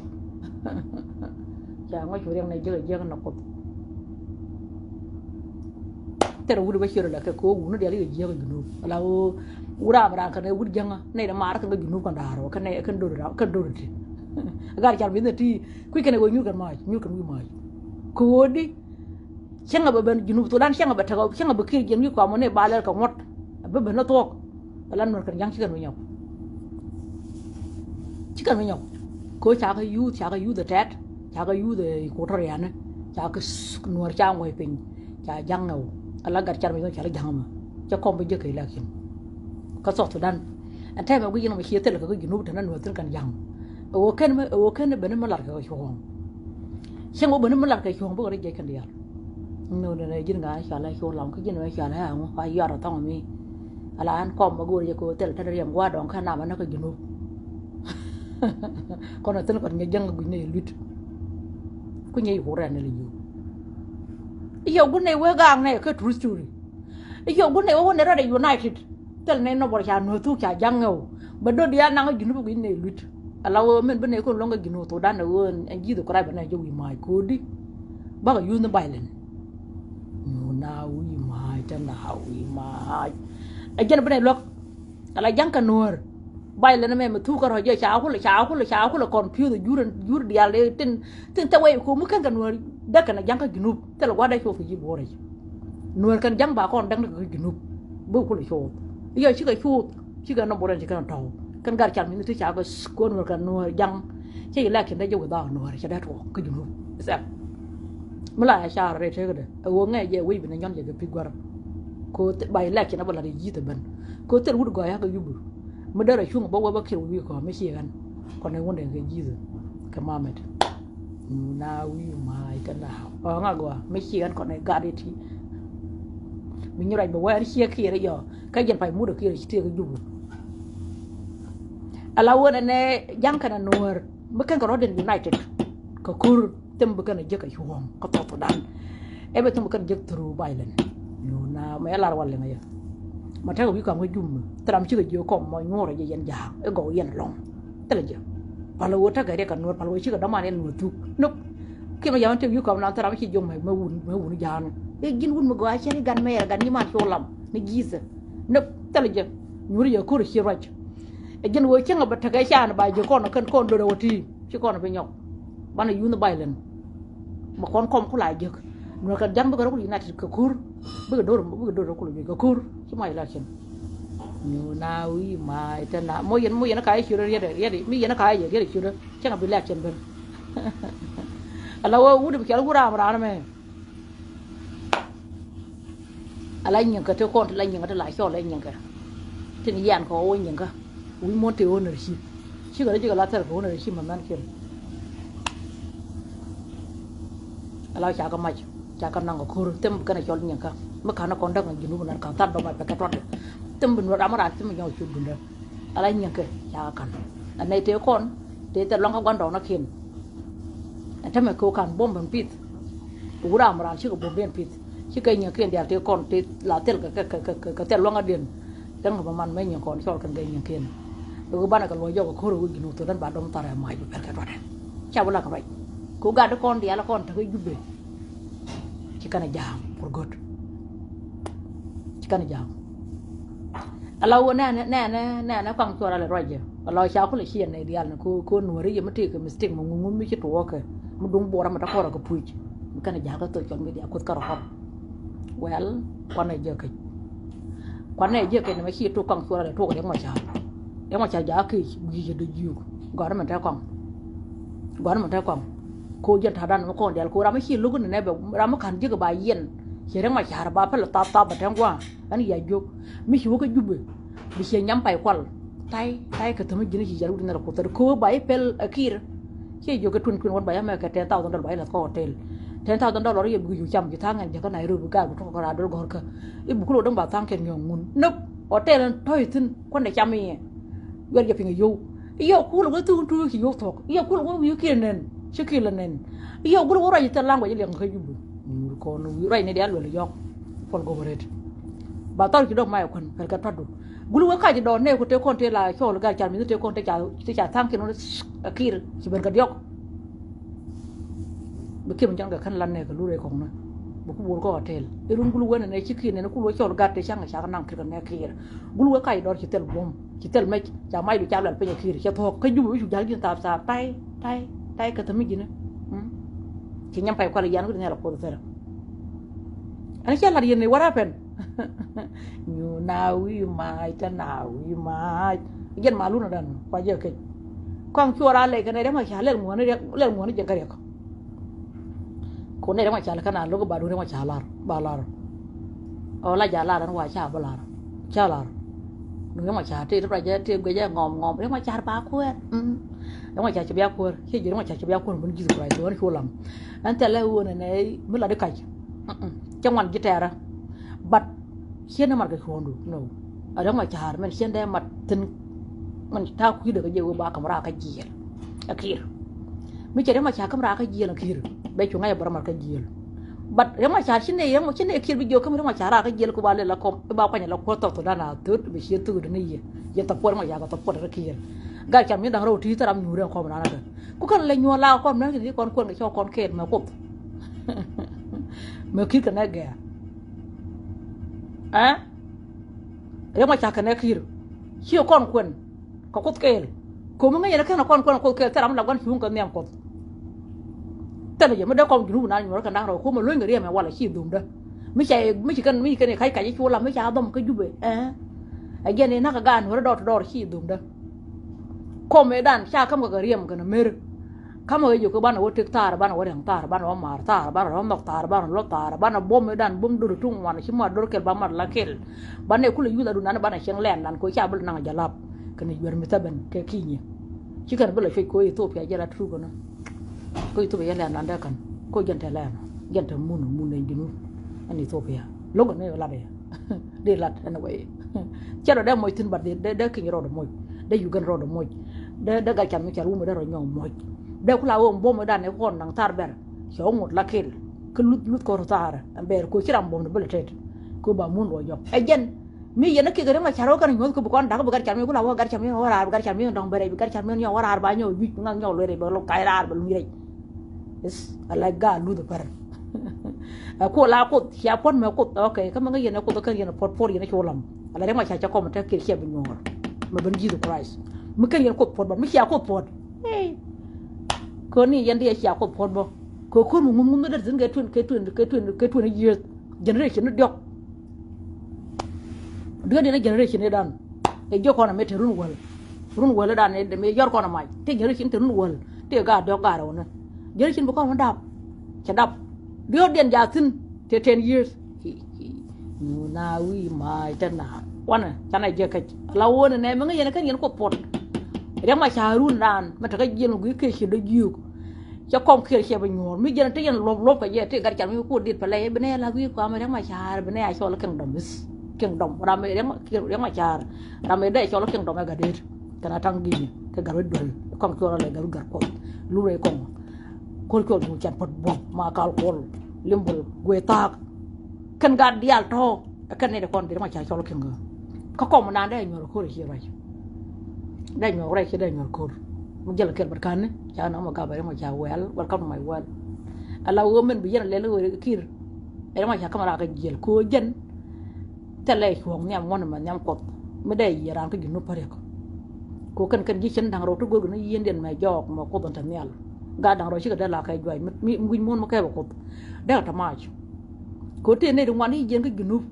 Ca ŋɔc cu riɛŋ nɛ jiäk ɛ jiäk nɛ Kuoth. Thɛr wut bä ciöt ala kɛ ko̱o̱k wun ni dial i̱ jiäk ɛ Junub ala ɣöö wut ram ran kɛn ɛ wut jäŋä nɛy dɛ mar kɛn kä Junub kɛn da̱a̱r wä kɛn ɛ kɛn do̱r ɛ kɛn do̱r ɛ ti. Gat cal mi̱th ni ti kui̱ kɛn ɛ wee nyuur kɛn ma̱a̱c nyuur kɛn wi̱i̱ ma̱a̱c. Ko̱o̱di cäŋɛ bɛ ben Junub Thudan cäŋɛ bɛ tekɛ cäŋɛ bɛ kiɛ jiɛn wi̱i̱ kɔamɔ ni ba lɛl kɛ ŋuɔ̱t. Bä ben ni thuɔ̱k. Ala Nuɔr kɛn ja̱ŋ ci kɛn wä nyɔk. Ci kɛn wä nyɔk. Ko ca kɛ yuth ca kɛ yuth ɛ tɛt ca kɛ yuth ɛ Equatoria ni ca kɛ Nuɔr ca ŋuɔ̱c piny. Ca ja̱ŋ ɛ wä ala gat car mi ca la ja̱ŋ mɛ. Cɛ kɔm bi jek kɛ election. Kä South Sudan ɛn tɛmɛ guic in mɛ cie thil kɛ kä Junub tɛn a Nuɔr thin kɛn ja̱ŋ. Ɛ wä kɛn mɛ ɛ wä kɛn ben mɛ lar kɛ kɛ cuɔ̱ɔ̱ŋ. Cieŋ wä ben mɛ lar kɛ cuɔ̱ɔ̱ŋ bä kɛ rɔ jiɛc kɛn diaal. Nöödɛ nɛ ji̱n ŋa̱ cɔal ɛ cu lam kä ji̱n mɛ cɔal ɛ aŋu a yuar ɔ thɔŋ mi. Ala an kɔm mɛ go̱o̱r yɛ kɛ wä thil tɛn riɛm gua̱a̱r dɔ̱ŋ kä namɛ näk kä Junub. Kɔn ɛ thil kɔn nyɛ jäŋ guic nɛ yɛ lui̱t. Ku nyɛ yɛ ku rɛn ni li yio̱w. Yɛ gun nɛ wee gaak nɛ kɛ true story. Yɛ gun nɛ wee wä nɛ rɛd ɛ united. Thil nɛ nɔ bɔr ca nuɔ̱th thuk ca jaŋ ŋɛw. Bɛ do̱r diaal naŋ kä Junub guic nɛ lui̱t. Ala wee min bi nɛ kun lɔŋ kä Junub Thudan ɛ wee ɛn ji̱th kɔrɛ bɛ nɛ jɛ wi̱i̱ maac ko̱o̱di. Bakɛ yuth ni Biden. Nyuuna wi̱i̱ maac tɛ na wi̱i̱ maac. Ɛ jɛn bi nɛ luäk. Ala ja̱ŋ kɛ Nuɔ̱ɔ̱r. Biden mɛ mɛ thuk kärɔ̱ jɛ ca kulɛ ca kulɛ ca kulɛ confuse jur jur diaal tin tin thɛ wee ko̱o̱m kɛn kɛ Nuɔ̱ɔ̱r. Däk kɛn a ja̱ŋ kä Junub thilɛ gua̱dɛ cuɔth kɛ ji̱ bo̱o̱rɛ. Nuɔ̱ɔ̱r kɛn ja̱ŋ ba kɔn däk ni kɛ Junub. Bi kulɛ cuɔth. Yɛ cikɛ cuɔth cikɛ nɔ bo̱o̱rɛ cikɛ nɔ tɔ̱w. Kɛn gar cal mi ni ti ca kɛ s- ko̱o̱r Nuɔ̱ɔ̱r kɛn Nuɔ̱ɔ̱r ja̱ŋ. Cɛ election dee jɛ without Nuɔ̱ɔ̱r cɛ dee tuɔɔk kä Junub. Is that? Mi la ya car rɛy tekädɛ ɛ ɣöö ŋɛɛ jɛ wec bi ni nyɔn jɛ kɛ pi̱c gua̱r. Ko by election a bä lat i̱ ji̱th ɛ ben. Ko thil wut gɔ̱a̱c a kɛ yup. Mi dee rɔ cuŋ bä wä bä kiɛr wi̱i̱ kɔ̱ mi ci ɣän. Kɔn ɛ wundɛ kɛ ji̱th kɛ mamɛt. Na wi̱i̱ maac kɛ la ɣɔ̱ŋ a gɔaa mi ci ɣän kɔn ɛ gat iti. Mi nyi ruac bä wä ɛn ciɛ kiɛr i̱ jɔ̱ kä jɛn pay mut ɛ kiɛr ci tëëk ɛ yup. Ala wä nɛ nɛ ja̱ŋ kɛn ɛ Nuɔ̱ɔ̱r mi kɛn kɛ rɔ̱diɛn united. Kɛ ko̱r thim bi kɛn a jiäk a cuɔ̱ɔ̱ŋ kä South Sudan. Ɛ bɛ thim bi kɛn a jiäk through Biden. Nyuuna mɛ lar wal liŋ a yɛ. Ma tɛk wi̱i̱ kam kä Jubɛ thil ram cikɛ jiök kɔm mɔ nyuurɛ jɛ yɛn ja̱a̱k i̱ gɔw yɛn ɛlɔ̱ŋ. Thilɛ jɛ. Pal ɣöö tekɛ riɛk kɛ Nuɔ̱ɔ̱r pal ɣöö cikɛ däman yɛn Nuɔ̱ɔ̱r thuk. Nup. Kiɛ mɛ ya̱a̱n tëk wi̱i̱ kam nan thil ram ci jiök mɛ wun mɛ wun ja̱a̱n. I̱ ji̱n wun mi gɔaa cɛn i̱ gat mɛɛr gat nyiman cu lam ni ji̱thɛ. Nup. Thilɛ jɛ. Nyuuri jɛ ko̱r ci ruac. Ɛ ji̱n ɣöö cäŋɛ bɛ tekɛ can ba jiök kɔn kɛn kɔn do̱rɛ wä ti̱i̱. Ci kɔn bi nyɔk. Banɛ yuth Biden. Bɛ kɔn kɔm kula jiäk. Nuɔ̱ɔ̱r kɛ ja̱ŋ bikɛ rɔ kul united kɛ ko̱r. Bikɛ do̱r bikɛ do̱r rɔ kul juec kɛ ko̱r. Ci muɔc election. Nyuuna wi̱i̱ maac tɛ na mo yɛn mo yɛn ka yɛ ciötdä riɛt riɛt mi yɛn ka yɛ riɛt ciötdä. Cäŋɛ bi election ben. Ala wä wut bi cɔl wut ram ran mɛ. Ala nyiŋkä ti kɔn ti la nyiŋkä ti la cɔl la nyiŋkä. Tin yan kɔ wä nyiŋkä. Wi̱i̱ muɔ̱n tëë ɣöö nɛr ci cikɛ rɔ cikɛ la thɛr kɛ ɣöö nɛr ci mɛ mɛn kiɛn. Ala ca kɛ mac ca kɛ naŋ kɛ ko̱r thim kɛn a cɔl nyiŋkä. Mi ka̱n a kɔn däk ŋa Junub nan ka̱n than dɔm a pɛkɛ tuɔt. Thim bi nuɔr ram a ran thim nyɔk cut gundä. Ala nyiŋkä ca kɛ ka̱n. Ɛ nɛy tëë kɔn tëë thɛr luaŋ kä gua̱n dɔɔk nakiɛn. Ɛ tämɛ kɛ ɣöö ka̱n buɔ̱m ben pith. Wut ram ran cikɛ buɔ̱m ben pith. Cikɛ nyiŋkiɛn diaal tëë kɔn tëë la thil kɛ kɛ kɛ kɛ thil luaŋ adiɛn. Däŋ kɛ bä man mɛ nyiŋ kɔn cɔl kɛn kɛ nyiŋkiɛn. Kɛ ɣöö banɛ kɛ luɔc jɔk kɛ ko̱r ɣöö Junub Thudan ba dɔm thar ɛ mac bi pɛr kɛ tuɔt ɛ. Ca bi la kɛ ruac. Kɛ ɣöö gat di kɔn diaal kɔn tekɛ Jubɛ. Ci kɛn a ja̱a̱ŋ for good. Ci kɛn a ja̱a̱ŋ. Ala wä nɛnɛ nɛnɛ nɛnɛ kɔaŋ cuɔr alɛ ruacɛ. Ala ca kulɛ ciɛ nɛy diaal ni ko ko Nuɔri yɛ mi tëëkɛ mistake mi ŋuŋ mi ci tuɔɔkɛ mi duŋ buɔrä mi te kɔrɛ kɛ puc. Mi kɛn a ja̱a̱ŋ kä social media kuth kärɔ kɔn. Well, kuanɛ jɛ kec. Kuanɛ jɛ kec ni mɛ ci tuk kɔaŋ cuɔr alɛ tuɔk Riɛk Macar. Riɛk Macar ja̱a̱ŋ kec gui̱i̱cɛ dee jiök. Gɔ̱a̱r mi te kɔaŋ. Gɔ̱a̱r mi te kɔaŋ. Ko jɛn ta̱a̱dan mi kɔn diaal ko ram mi ci lo̱k ni nɛ bɛ ram mi ka̱n ji̱k ba yɛn. Ci Riɛk Macar ba pɛl thath thath bɛ tɛŋ gua̱a̱. Ɛn ya jiök. Mi ci wä kä Jubɛ. Bi ciɛ nyam pay kual. Tay tay kɛ thäm ji̱n ci jal wut in rɛ kuthäd ko̱o̱p ba i̱ pɛl a Kiir. Ciɛ jiök kɛ twenty twenty one ba yamɛ kɛ ten thousand dollar ba i̱ lath kä hotel. Ten thousand dollar i̱ bi ku cu cam ji̱ tha̱a̱ŋ ɛn jiäkä Nairobi gaak bi tuɔk kɛ raar dol gɔ̱rkä. I̱ bi ku lo̱k däŋ ba tha̱a̱ŋ kɛn nyɔ̱ɔ̱ŋ ŋun nope. Hotel ɛn tɔ̱c thi̱n kuändɛ cam i̱ yɛ. Yuɛr jɛ piny a yo̱w. I̱ yɛ kul wä thuun tuuc ci yo̱w thuɔ̱k i̱ yɛ kul wä wi̱i̱ kiɛ nɛn. Ci kiɛ lɛ nɛn. I̱ yɛ gul wä ruac i̱ thil laŋ guac i̱ liɛŋ kä Jubɛ. Nyuur kɔn wi̱i̱ ruac ni diaal luɛl i̱ yɔ̱k. Puɔl go̱o̱p ɛ ret. Ba thɔr ci dɔ̱k mac ɛ kuän pɛl kɛ tuɔtdu. Gul wek kac dɔɔr nɛɛk ku tëë kɔn tëë la cɔɔl gal car mi̱th tëë kɔn tëë ca tëë ca tha̱a̱ŋ kiɛn wä. Akir ci ben kɛ diɔ̱k. Bi kiɛm jɔn kɛ kän lan nɛɛk kɛ lurɛ kɔŋni. Bi ku bol kä hotel. Irun gul wen ne ci kiir ne ku lo cɔl gat te cäŋ cak naŋ kir kɛ nɛ kiir. Gul we kac dɔr ci thil buɔm ci thil mec ca mac du ca luɛl piny kiir cɛ thuɔk kä jup wi̱c cu jal ji̱n thap thap tay tay tay kɛ thämi ji̱n. Ci nyam pay kual yan wi̱c ne la kuoth thil. Ɛn cɛ lat yɛn ni what happened? Nyu na wi̱i̱ maac te na wi̱i̱ maac. Jɛn malun adan kua jɛ kec. Kɔŋ cuɔr a lɛc kɛ nɛ riɛk ma ca lɛl ŋuɔni riɛk lɛl ŋuɔni jɛn kä riɛk. Ko nɛ riɛk ma ca lɛ kɛn a lo̱k ba duun riɛk ma ca lar ba lar. Ɔ la ja lar ɛn wa ca bä lar ca lar. Duun riɛk ma ca tëë ti ruacɛ tëë guecɛ ŋɔm ŋɔm riɛk ma ca ba kuɛɛr. Riɛk ma ca ci bia kuɛɛr ci ji̱ riɛk ma ca ci bia kuɛɛr mun ji̱th kuay duun cu lam. Ɛn thɛlɛ wun ɛn ɛ mi la di kac. Cä ŋuan ji̱ tɛɛrä. But ciɛ ni mat kɛ cuɔ̱ɔ̱ŋdu no. A riɛk ma ca̱a̱r mɛn ciɛ dee mat thi̱n. Mɛn ta̱a̱ kui̱dɛ kɛ jɛ wee ba käm raak kä jiɛɛl. Ɛ kiir mi cɛ riɛk ma ca̱a̱r käm raak kä jiɛɛl ɛ kiir. Bɛ cu ŋa̱c ɛ bä rɔ mat kä jiɛɛl. But riɛk ma ca̱a̱r ci nɛ riɛk ma ci nɛ kiir bi jiök käm riɛk ma ca̱a̱r raak kä jiɛɛl ku ba lɛ la kɔm i̱ ba kuany la kuɔth thɔth dan a thöt bi ciɛ thöt ni yɛ. Yɛ thɔpuɔt riɛk ma ca̱a̱r kɛ thɔpuɔt rɛ kiir. Gat cam ni da̱ŋ rɛw ti̱i̱ thɛr ram nyuur rɛ kɔm ran ɛ kɛ. Ku kän lɛ nyuɔ̱ɔ̱r la kɔm nä ti kɔn kuɛn kɛ cɔk kɔn kɛɛl mɛ kuoth. Mɛ ki̱t kɛ nɛ gɛ̈ɛ̈r. Ɛ riɛk ma ca kɛ nɛ ki̱r. Ci kɔn kuɛn kɛ kuoth kɛɛl. Ko̱mi ŋäc yɛn kɛn kɔn kuɛn kuoth kɛɛl thil ram la gua̱n cuŋ kɛ nhiam kuoth. Thilɛ jɛ mi dee kɔm junub na nyuɔ̱ɔ̱r kɛ da̱ŋ rɛw ko̱mi luny kɛ riɛm ɛ walɛ ci dhomdä. Mi ca mi ci kɛn mi ci kɛn kac kac i̱ cu lam mi ca dhɔm kä jupɛ ɛ. Ɛ jɛn i̱ nakä gaan nuɔ̱ɔ̱r dɔɔr ti dɔɔr ci dhomdä. Kɔm ëëdan ca käm kɛ kɛ riɛm kɛnɛ mer. Ka̱mɛ ɣöö ji̱ kɛ banɛ wä tëk thaar banɛ wä ria̱ŋ thaar banɛ wä maar thaar banɛ wä nhɔk thaar banɛ wä luɔth thaar banɛ buɔ̱m ëëdan buɔ̱m do̱r tuŋ ŋuan ci muaar do̱r kɛl ba mat la kɛl. Banɛ kulɛ yuth adun nani banɛ cieŋ lɛɛn lan kɛ ɣöö ca bi lɛ naŋ a jalap kɛnɛ juɛr mi thäbɛn kɛ ki̱nyɛ. Ci kɛn bi lɛ cuec kɛ ɣöö Ethiopia jɛ la truk kɛnɛ. Kɛ Ethiopia jɛ lɛɛn lan dee kɛn kɛ ɣöö jɛn te lɛɛn jɛn te mun mun nɛy junub ɛn Ethiopia lo̱k kɛn ni lat yɛ. Di lat anyway. Cɛ rɔ dee moc thin but dee dee kinyɛ rɔ dee moc. Dee Uganda rɔ dee moc. Dee dee gat can mi cal wumɛ dee rɔ nyɔk moc. Dee kula wee buɔm idan i̱ kɔn naŋ thar bɛr. Cɛ wä ŋot la kil kä luth luth kɔr thar ɛn bɛr ko ci ram buɔm ni bä lɛ tet. Ko ba mun rɔ jɔk ɛ jɛn. Mi yɛn a kik ri ma car wä kɛn nyuɔth ko bi kɔn dak bi gat can mi kula wä gat can mi wä raar bi gat can mi dɔŋ bɛrɛ bi gat can mi nyɔk wä raar ba nyɔk juic bi ŋaŋ nyɔk luɛrɛ bɛ lɔ kac raar bɛ luny rɛc. Is a la gaa luth pär. Ɛ kuɔ la kuoth cia puɔt mɛ kuoth ok kä mɛ ŋä yɛn ɛ kuoth kä yɛn ɛ puɔt puɔt yɛn ɛ cu lam. A la rɛk ma cia cɛ kɔm tek kir cia bi nyuɔɔr. Mɛ ben Jesus Christ mi ken yɛn kuoth puɔt bä mi cia kuoth puɔt. Koni yɛn di ɛ cia kuoth puɔt bä. Kɛ kur mi ŋum ŋum mi dee thin kɛ twen kɛ twen kɛ twen kɛ twen years. Generation ni diɔk. Duet in a generation idan. Ɛ jiök kɔn a mi te run wäl. Run wäl idan mi yɔr kɔn a mac te generation te run wäl. Te gaat diɔk gaat rɛw ni generation bi kɔn mi dap. Cɛ dap. Duet diɛn ja thin te ten years. Hi, hi. Nyu na wi̱i̱ mac te na wanɛ canɛ jiɛ kec la wonɛ nɛ mi ŋä yɛn kɛn yɛn kuoth puɔt. Riɛk ma ca run dan mɛ te kä jiɛn gui̱ kec ci dɔ jiök. Cɛ kɔm kiɛr cɛ bi nyuɔ̱ɔ̱r mi jɛn ti yɛn luɔp luɔp kɛ jɛ ti gat cat mi ku dit pɛlɛ bi nɛ la wi̱i̱ kuam riɛk ma ca̱a̱r bi nɛ a cɔl kingdom is kingdom ram mi riɛk ma ca̱a̱r ram mi dee cɔl kingdom ɛ gat dit kɛn a taŋ gi̱i̱ni kɛ gat wi̱i̱ duel kɔŋ cuɔl alɛ gat wi̱i̱ gat kuɔth lurɛ kɔŋ. Kuɔl cuɔl cu cat pät buɔ̱m ma kal kuɔl limbol guey thaak. Kɛn gat diaal tɔ̱ ɛ kɛn nɛy ti kɔn dit ma ca cɔl kiŋ kä kɔm naan dee nyuɔr ko̱r ci ruac. Dee nyuɔr ruac ci dee nyuɔr ko̱r mi jɛl kɛl bät ka̱n ni ca nɔmɔ gabɛ ri ma ca wɛl welcome to my world. Ala wee mɛn bi yɛn a lɛl wee kir. Ri ma ca käm raa kä jiɛl ko̱ jɛn. Thilɛ cuɔ̱ɔ̱ŋ nhiam ŋuɔ̱n mɛ nhiam kuɔth mi dee yiëë raan kä ji̱ nup päriɛk. Ko kɛn kɛn ji̱ cin da̱ŋ rɛw ti go̱rkɛ ni yiëëndiɛn mɛ jɔɔk mɛ kuoth in te nhial. Gat da̱ŋ rɛw cikɛ dee la kɛ juac mi wi̱c muɔ̱ɔ̱n mi kɛɛpɛ kuoth. Dee kɛ te mac. Ko tëë nɛy ti ŋuan i̱ jiɛn kä ji̱ nup.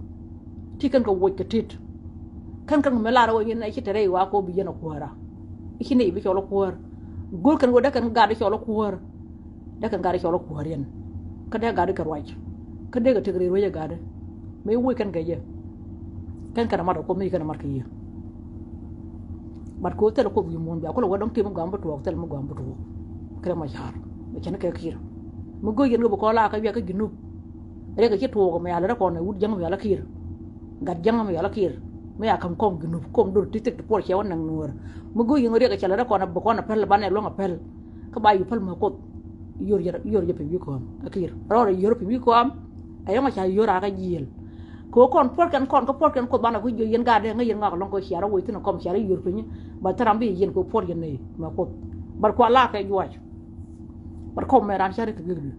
Ti kɛn kɛ woc kɛ tit. Kɛn kɛn kɛ mi lar wä yɛn ci te rɛy wa ko bi yɛn a kuäärä. I̱ ci nɛy bi cɔl a kuäär. Go̱r kɛn wä dee kɛn gat i̱ cɔl a kuäär. Dee kɛn gat i̱ cɔl a kuäär yɛn kä dee gat i̱ kɛ ruac kä dee kɛ tëk rɛy ruec ɛ gat i̱ mëë woc kɛn kɛ jɛ. Kɛn kɛn a mat kɛ kuoth mi ci kɛn a mat kɛ yɛ. Bat kɛ ɣöö thil kuoth wi̱i̱ muɔ̱ɔ̱n bia kulɛ wä dɔ̱ŋ tim mi gɔam bi tuɔɔk thil mi gɔam bi tuɔɔk. Kɛ rɛ ma ca̱a̱r mi cɛn kɛ ki̱i̱r mi go̱o̱c yɛn kɛ bi kɔn la kä wiak kä ji̱ nup. Riɛk kɛ ci tuɔɔk mi a lät rɛ kɔn ɛ wut jäŋ mi yɔl a ki̱i̱r. Gat jäŋ mi yɔl a ki̱i̱r mi a käm kɔŋ ji̱ nup kom dor ti thik ti puɔl cɛ wä nɛŋ nuäär. Mi go̱o̱c yɛn ɣöö riɛk kɛ cɛ lät rɛ kɔn ɛ bi kɔn ɛ päl banɛ luäŋ ɛ päl. Kä ba yio̱w päl mɛ kuoth. Yio̱w jɛ piny wi̱i̱ kɔam a ki̱i̱r rɔɔdɛ yio̱w piny wi̱i̱ kɔam. Ɛ yɔ̱ŋ a ca yio̱w raar kä jiëël. Kɛ ɣöö kɔn puɔ̱rkɛn kɔn kä puɔ̱rkɛn kuoth banɛ kui̱ jiök yɛn gaat dee ŋäc yɛn ŋɔak ɛlɔ̱ŋ kɛ cia rɔ woc thi̱n ɛ kɔm cia rɔ yio̱w piny. Ba thil ram bi yɛ yɛn kɛ ɣöö puɔ̱r yɛn nɛy mɛ kuoth. Bat kua laak kɛ juɔc. Bat kɔm mɛ raan ca ri kɛ gi̱kdu.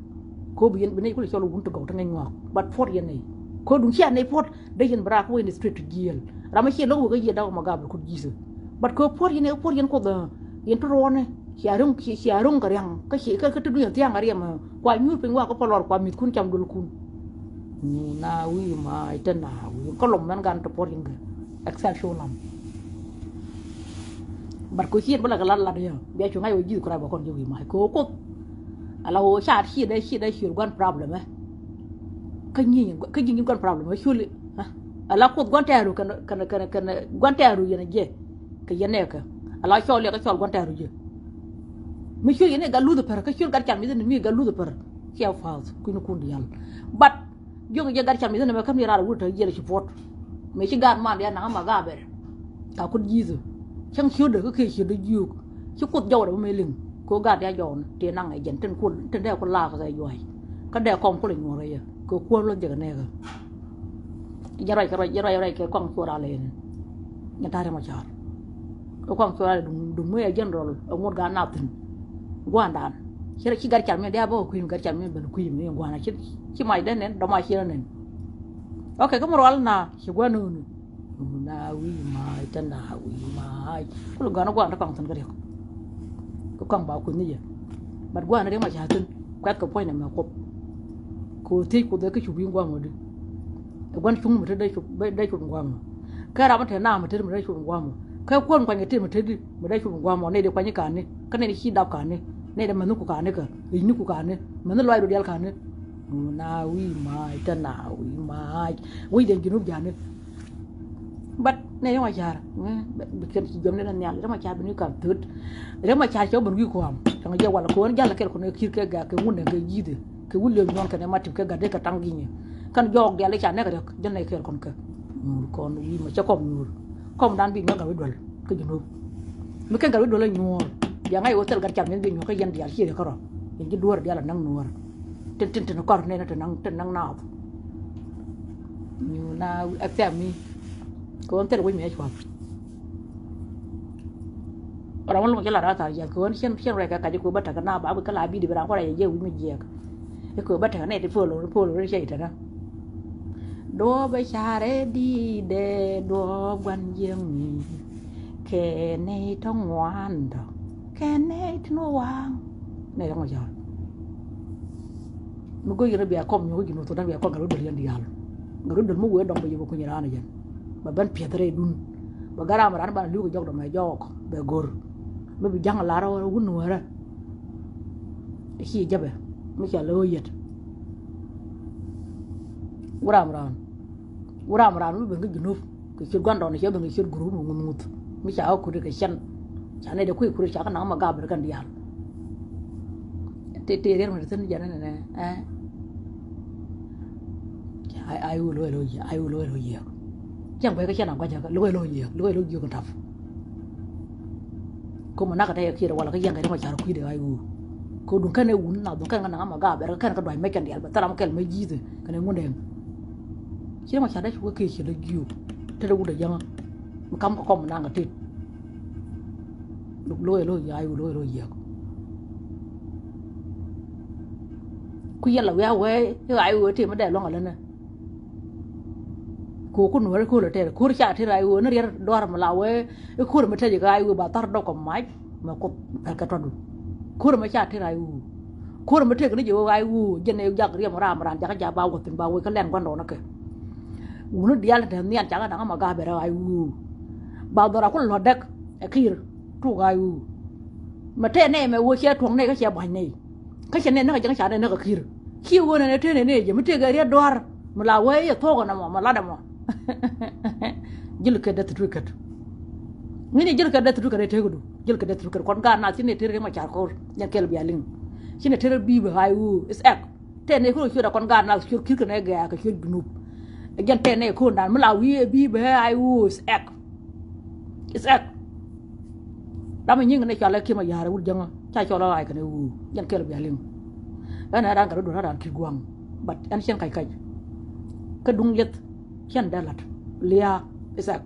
Ko bi yɛn bi nɛy kulɛ cɔl wun ti gɔw ti ŋɛny ŋɔak. But puɔt yɛn nɛy. Ko duŋ cia nɛy puɔt dee yɛn bi raak wä in the street ti jiɛl. Ram mi ciɛ lo̱k wek a yiëë dak ma gap kut Jesus. But ko puɔt yɛn nɛy puɔt yɛn Kuoth, yɛn ti ruɔ̱ɔ̱ni. Cia ro̱ŋ cia ro̱ŋ kɛ ria̱ŋ kä cia kä ti duŋ yɛn thia̱a̱ŋ a riɛm. Kua nyuur piny wak kä pɔlɔr kua mi̱thkun cam duëlkun. Ni na wi̱i̱ ma ite na wi̱i̱ kä lom mɛn gan ti puɔt yɛn kɛ. Except show lam. But ko ciet bä la kɛ lat lat yɛ bia cu ŋa̱c wä ji̱th kura bä kɔn ji̱ wi̱i̱ ma ko Kuoth. Ala wä ca ciet dɛ ciet dɛ ciet guan problem ɛ. Kä nyi kä ji̱ nyi guan problem ɛ culi. Ala Kuoth guan tɛɛru kɛn kɛn kɛn kɛn guan tɛɛru yɛn a jɛ. Kɛ yɛn nɛ kɛ ala cɔl yɛ kɛ cɔl guan tɛɛru jɛ. Mi culi yɛn nɛ gat luth pär kä culi gat can mi dhin mi gat luth pär. Cia fas kui̱n kun dial. But jiök jɛ gat cam i̱ thänɛ mɛ käm ni raar wut te yiël ci puɔt. Mëë ci gaat man diaal naŋ ama gaabɛr. Ka kut ji̱thä cäŋ ciötdä kä kee ciötdä jiök. Ci Kuoth jɔwdɛ bä mëë liŋ kɛ ɣöö gaat diaal jɔwdä tëë naŋ ɛ jɛn tin kuɔl tin dee kuɔl laak kɛ juac. Kä dee kɔm kuɔl ɛ nyuɔ̱ɔ̱r ɛ yɛ kɛ kuäär luɔth jɛ kɛ nɛɛkä. Jɛ ruac kɛ ruac jɛ ruac ruac kɛ kɔaŋ cuɔr alɛ yɛn. Nyɛ ta̱a̱ rɛm a ca̱a̱r. Kɛ kɔaŋ cuɔr alɛ duŋ duŋ mëë ɛ jɛn rɔl ɛ ŋuɔ̱t gaat nath thi̱n. Gua̱a̱ndan ci ci gat car mi diaal bä kɛ kui̱ mi gat car mi ben kui̱ mi gua̱a̱n ci ci mac dee nɛn dɔma ci rɔ nɛn. Ok kä mi rual na ci gua̱a̱n nööni. Na wi̱i̱ mac te na wi̱i̱ mac kul gua̱a̱n gua̱a̱n te kɔaŋ thi̱n kä riɛk. Kɛ kɔaŋ ba kui̱ ni jɛ. But gua̱a̱n riɛk ma ca thi̱n kuɛth kɛ puɔ̱ny nɛ mɛ kuɔth. Kɛ ɣöö thiec kuoth ɛ kä cup wi̱i̱ gua̱a̱n ŋɔ̱di. Ɛ gua̱n cuŋ mi te dee cup dee cup gua̱a̱n ŋɔ. Kä ram mi te naam mi te mi dee cup gua̱a̱n ŋɔ. Kä kuɔn kuany kɛ te mi te di mi dee cup gua̱a̱n ŋɔ nɛy dee kuany ka̱ni kä nɛy dee ci dap ka̱ni. Nɛy dee mäthni ku ka̱ni kä ri̱cni ku ka̱ni mäthni lɔaacdu diaal ka̱ni. Na wi̱i̱ mac te na wi̱i̱ mac wi̱i̱ den ji̱ nup ja̱a̱ni. But nɛ riɛk ma ca̱a̱r bi kɛn ci jiɔam ni la nhial riɛk ma ca̱a̱r bi ni kam thöt. Riɛk ma ca̱a̱r cɛ wä ben wi̱i̱ kua̱a̱m cɔŋ jɛ wal kɛ ɣän jal kɛl kɔn kɛ ki̱r kɛ gak kɛ ŋun nɛ kɛ ji̱thɛ kɛ wul liöm nyuɔn kɛn ɛ ma tip kɛ gat dee kɛ taŋ gi̱nyɛ. Kɛn jɔɔk dial i̱ ca nɛk riɛk jɛ nɛy kɛɛl kɔn kɛ nyuur kɔn wi̱i̱ ma cɛ kɔm nyuur. Kɔm dan bi nyuɔk gat wi̱i̱ duäl kä ji̱ nuɔ̱k. Mi kɛn gat wi̱i̱ duäl ɛ nyuɔ̱ɔ̱r bia ŋa̱c wä thil gat car mi̱eth bi nyuɔ̱k kä yɛn dial ciɛ riɛk kärɔ. Yɛn ji̱ duäär dial ɛ näk nuɔ̱ɔ̱r. Tin tin tin kɔr nɛn ɛ te näk te näk naath. Nyuur na accept mi. Kɛ ɣän thil wi̱c mi ɛ cuath. Ram wä lo̱ŋ ci la rat thar jiath kɛ ɣän cien cien ruɛk kɛ kac kɛ ɣöö bä tekɛ na ba wi̱c kä la bi̱i̱di bi ram kɔ rɛy jɛ wi̱c mi jiɛk. Kɛ ɣöö bä tekɛ nɛy ti pol pol rɛy cɛ tekɛ. Duɔ̱ɔ̱p ɛ carɛ di̱i̱dɛ duɔ̱ɔ̱p gua̱n jiäkni. Kɛ nɛy tɔ̱ ŋuan tɔ̱ kɛ nɛy ti ni waŋ. Nɛy tɔ̱ ŋuan car. Mi go̱o̱r yɛn bia kɔm nyuɔ̱k ji̱ nuɔ̱th thok da̱ŋ bia kɔm gat rɔ̱ duel yɛn diaal. Gat rɔ̱ duel mi wee dɔm bɛ yɛ bɛ kuny raan jɛn. Bɛ ben piɛth rɛydun. Bɛ gat ram raan ban li̱w kɛ jɔk dɔm ɛ jɔɔk bɛ go̱r. Mi bi ja̱ŋ lar wun nuäärä. Ci jɛpɛ mi ca lɛ ɣöö yɛt. Wun ram raan wun ram raan mi ben kä ji̱ nuɔ̱th. Kɛ ciöt gua̱ndɔɔŋni cɛ ben kɛ ciöt group mi ŋuth ŋuth mi ca ɣä kut kɛ cɛn. Ca nɛy dee kui̱ kut ca kä naŋ ma gap bɛ kɛn diaal. Tëë tëë riɛt mi te thi̱n jɛn nɛnɛ ɛ. Ai ai wul wee lo̱c ai wul wee lo̱c yiëëk. Cɛn guɛc kä cɛn a gua̱c lo̱c lo̱c yiëëk lo̱c lo̱c yiëëk in tap. Kä mi nak kɛ tɛy kiɛt walɛ kä yɛn kɛ riɛm a car kui̱dɛ ai wul. Kä duŋ kɛn ɛ wun na duŋ kɛn kɛ naŋ ma gap bɛ kɛn kɛ duac mɛ cɛn diaal bɛ thil ram kɛl mɛ ji̱th kɛn ɛ ŋun dɛŋ. Ci ma ca dee cu kä kec ci lɛ jiök. Te dee wut dee jäŋä mi kam kɛ kɔm mi naŋ kɛ tet. Lo̱c lo̱c ya̱a̱c wee lo̱c lo̱c yiäk. Ku yɛl la wiaa wee i̱ ɣaac wee tëë mi dee lɔ̱ŋ alänä. Ko̱o̱r ku nuɔ̱ɔ̱r i̱ ko̱o̱r la tɛɛr ko̱o̱r ca tëë ɣaac wee ni riɛr dua̱r mi la wee i̱ ko̱o̱r mi tɛc i̱ ɣaac wee ba thar dɔk kɛ mac. Mɛ kuoth pɛl kɛ tɔt du. Ko̱r mɛ ca tëë ray wu. Ko̱r mɛ tëë kɛ ni jɛ wee ray wu jɛn ɛ jak riɛm ram ran jakä ja ba wä thi̱n ba wee kä lɛn gua̱ndɔɔn ɛ kɛ. Wuni diaal tɛ nhian cakɛ da̱ŋ ama ga̱a̱ bɛ rɛ ray wu. Ba dhɔra ku lɔ dɛk ɛ ki̱i̱r tuk ray wu. Mɛ tëë nɛy mɛ wee cɛ tuɔ̱ŋ nɛy kä cɛ ba̱ny nɛy. Kä cɛ nɛy näk ɛ jɛ kä ca nɛy näk ɛ ki̱i̱r. Ci wee nɛn ɛ tëë nɛn ɛ jɛ mi tëë kɛ riɛt dua̱r mi la wee yɛ thuɔ̱k ɛn ɛmɔ mɛ lat ɛmɔ. Ji̱l kɛ deth tui̱ kɛt. Ŋi̱ni ji̱l kɛ deth tui̱ kɛt ɛ tekädu. Ji̱l kɛ deth tui̱ kɛt kuɔn gaat na thi̱n ɛ tëë riɛm ɛ car ko̱r. Jɛn kɛl bia liŋ. Ci nɛ tëë rɛ bi̱i̱ bɛ ɣaac ɣöö is ɛk. Tɛn nɛ ko̱n ciöt a kɔn gaat na ciöt ki̱r kɛ nɛ gɛ̈ɛ̈k kɛ ciöt Junub. Ɛ jɛn tɛn nɛ ko̱n dan mi la wi̱i̱ ɛ bi̱i̱ bɛ ɣaac ɣöö is ɛk. Is ɛk. Ram mi nyiŋ nɛ cɔal ɛ ki̱m a ya̱a̱r ɛ wut jäŋä ca cɔl ɛ ɣaac kɛn ɛ ɣöö jɛn kɛl bia liŋ. Ɛn ɛ ran kɛ rɔ duɔ̱r ɛ ran ki̱ gua̱a̱ŋ. But ɛn cɛn kac kac. Kä duŋ lieth. Cɛn dee la̱t lia̱a̱ Isaac.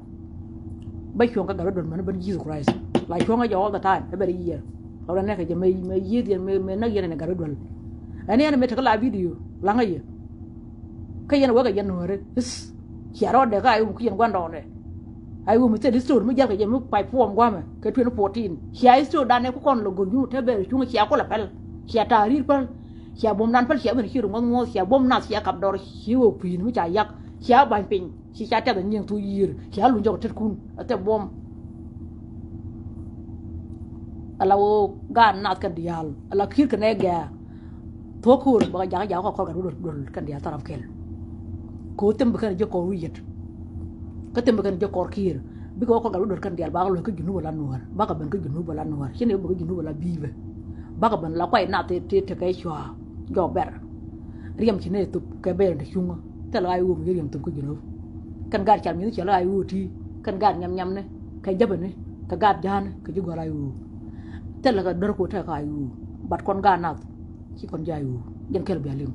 Bä cuɔ̱ŋ kä gat rɔ duel män ben Jesus Christ la cuɔ̱ŋ kä jɛ all the time ɛ bɛ ri yiëër. Lɔ rɛ nɛkɛ jɛ mɛ yiëëth yɛn mɛ näk yɛn ɛn ɛ gat rɔ duel. Ɛn yɛn mi tekɛ la video laŋä yɛ. Kä yɛn wekɛ yɛn nuääri. Is cia rɔɔdɛ kä a iwum kä yɛn gua̱ndɔɔŋdɛ. A iwum mi thil story mi jälkɛ jɛ mi pay puɔm gua̱mɛ kɛ twenty fourteen. Cia story danɛ ku kɔn lɔ go̱ny yum te bɛr cuŋ cia kulɛ päl. Cia ta̱a̱ ri̱i̱r päl. Cia buɔ̱m nan päl cia ben ciöt ŋuɔ̱th ŋuɔ̱th cia buɔ̱m nath cia kap dɔr ci wä kui̱n mi ca yak cia ba̱ny piny. Ci ca tɛth anyiëŋ thuk yiër cia luny jɔk tetkun a thɛp buɔ̱m. Ala ɣöö gaat nath kɛn diaal ala ki̱i̱r kɛn ɛ gɛ̈ɛ̈. Thuɔ̱k ko̱o̱r bä jakä jakä kɔr gat wä dol kɛn diaal tharam kɛl. Ko̱o̱r thim bi kɛn jɛ kɔr wi̱i̱ yet. Kä thim bi kɛn jɛ kɔr ki̱i̱r bikɛ wä kɔr gat wä dol kɛn diaal bakɛ luɔ̱c kä Junub ala Nuäär bakɛ ben kä Junub ala Nuäär ci ni bä kä Junub ala bi̱i̱bä. Bakɛ ben la kuay nath tëë tëë tekɛ cua jɔk bɛr. Riɛm ci nɛ thop kɛ bɛr in te cuŋä thil ɣa̱c ɣöö mi ci riɛm thop kä Junub. Kɛn gaat car mi̱th cɛ lɛ ɣa̱c ɣöö ti kɛn gaat nyam nyamni kɛ jäpäni kɛ gaat ja̱a̱ni kɛ ji̱ gɔ̱a̱r ɣa̱c ɣöö. Thil kɛ dör ku tekɛ ɣa̱c ɣöö bat kɔn gaat nath ci kɔn ja̱a̱c ɣöö jɛn kɛl bia liŋ.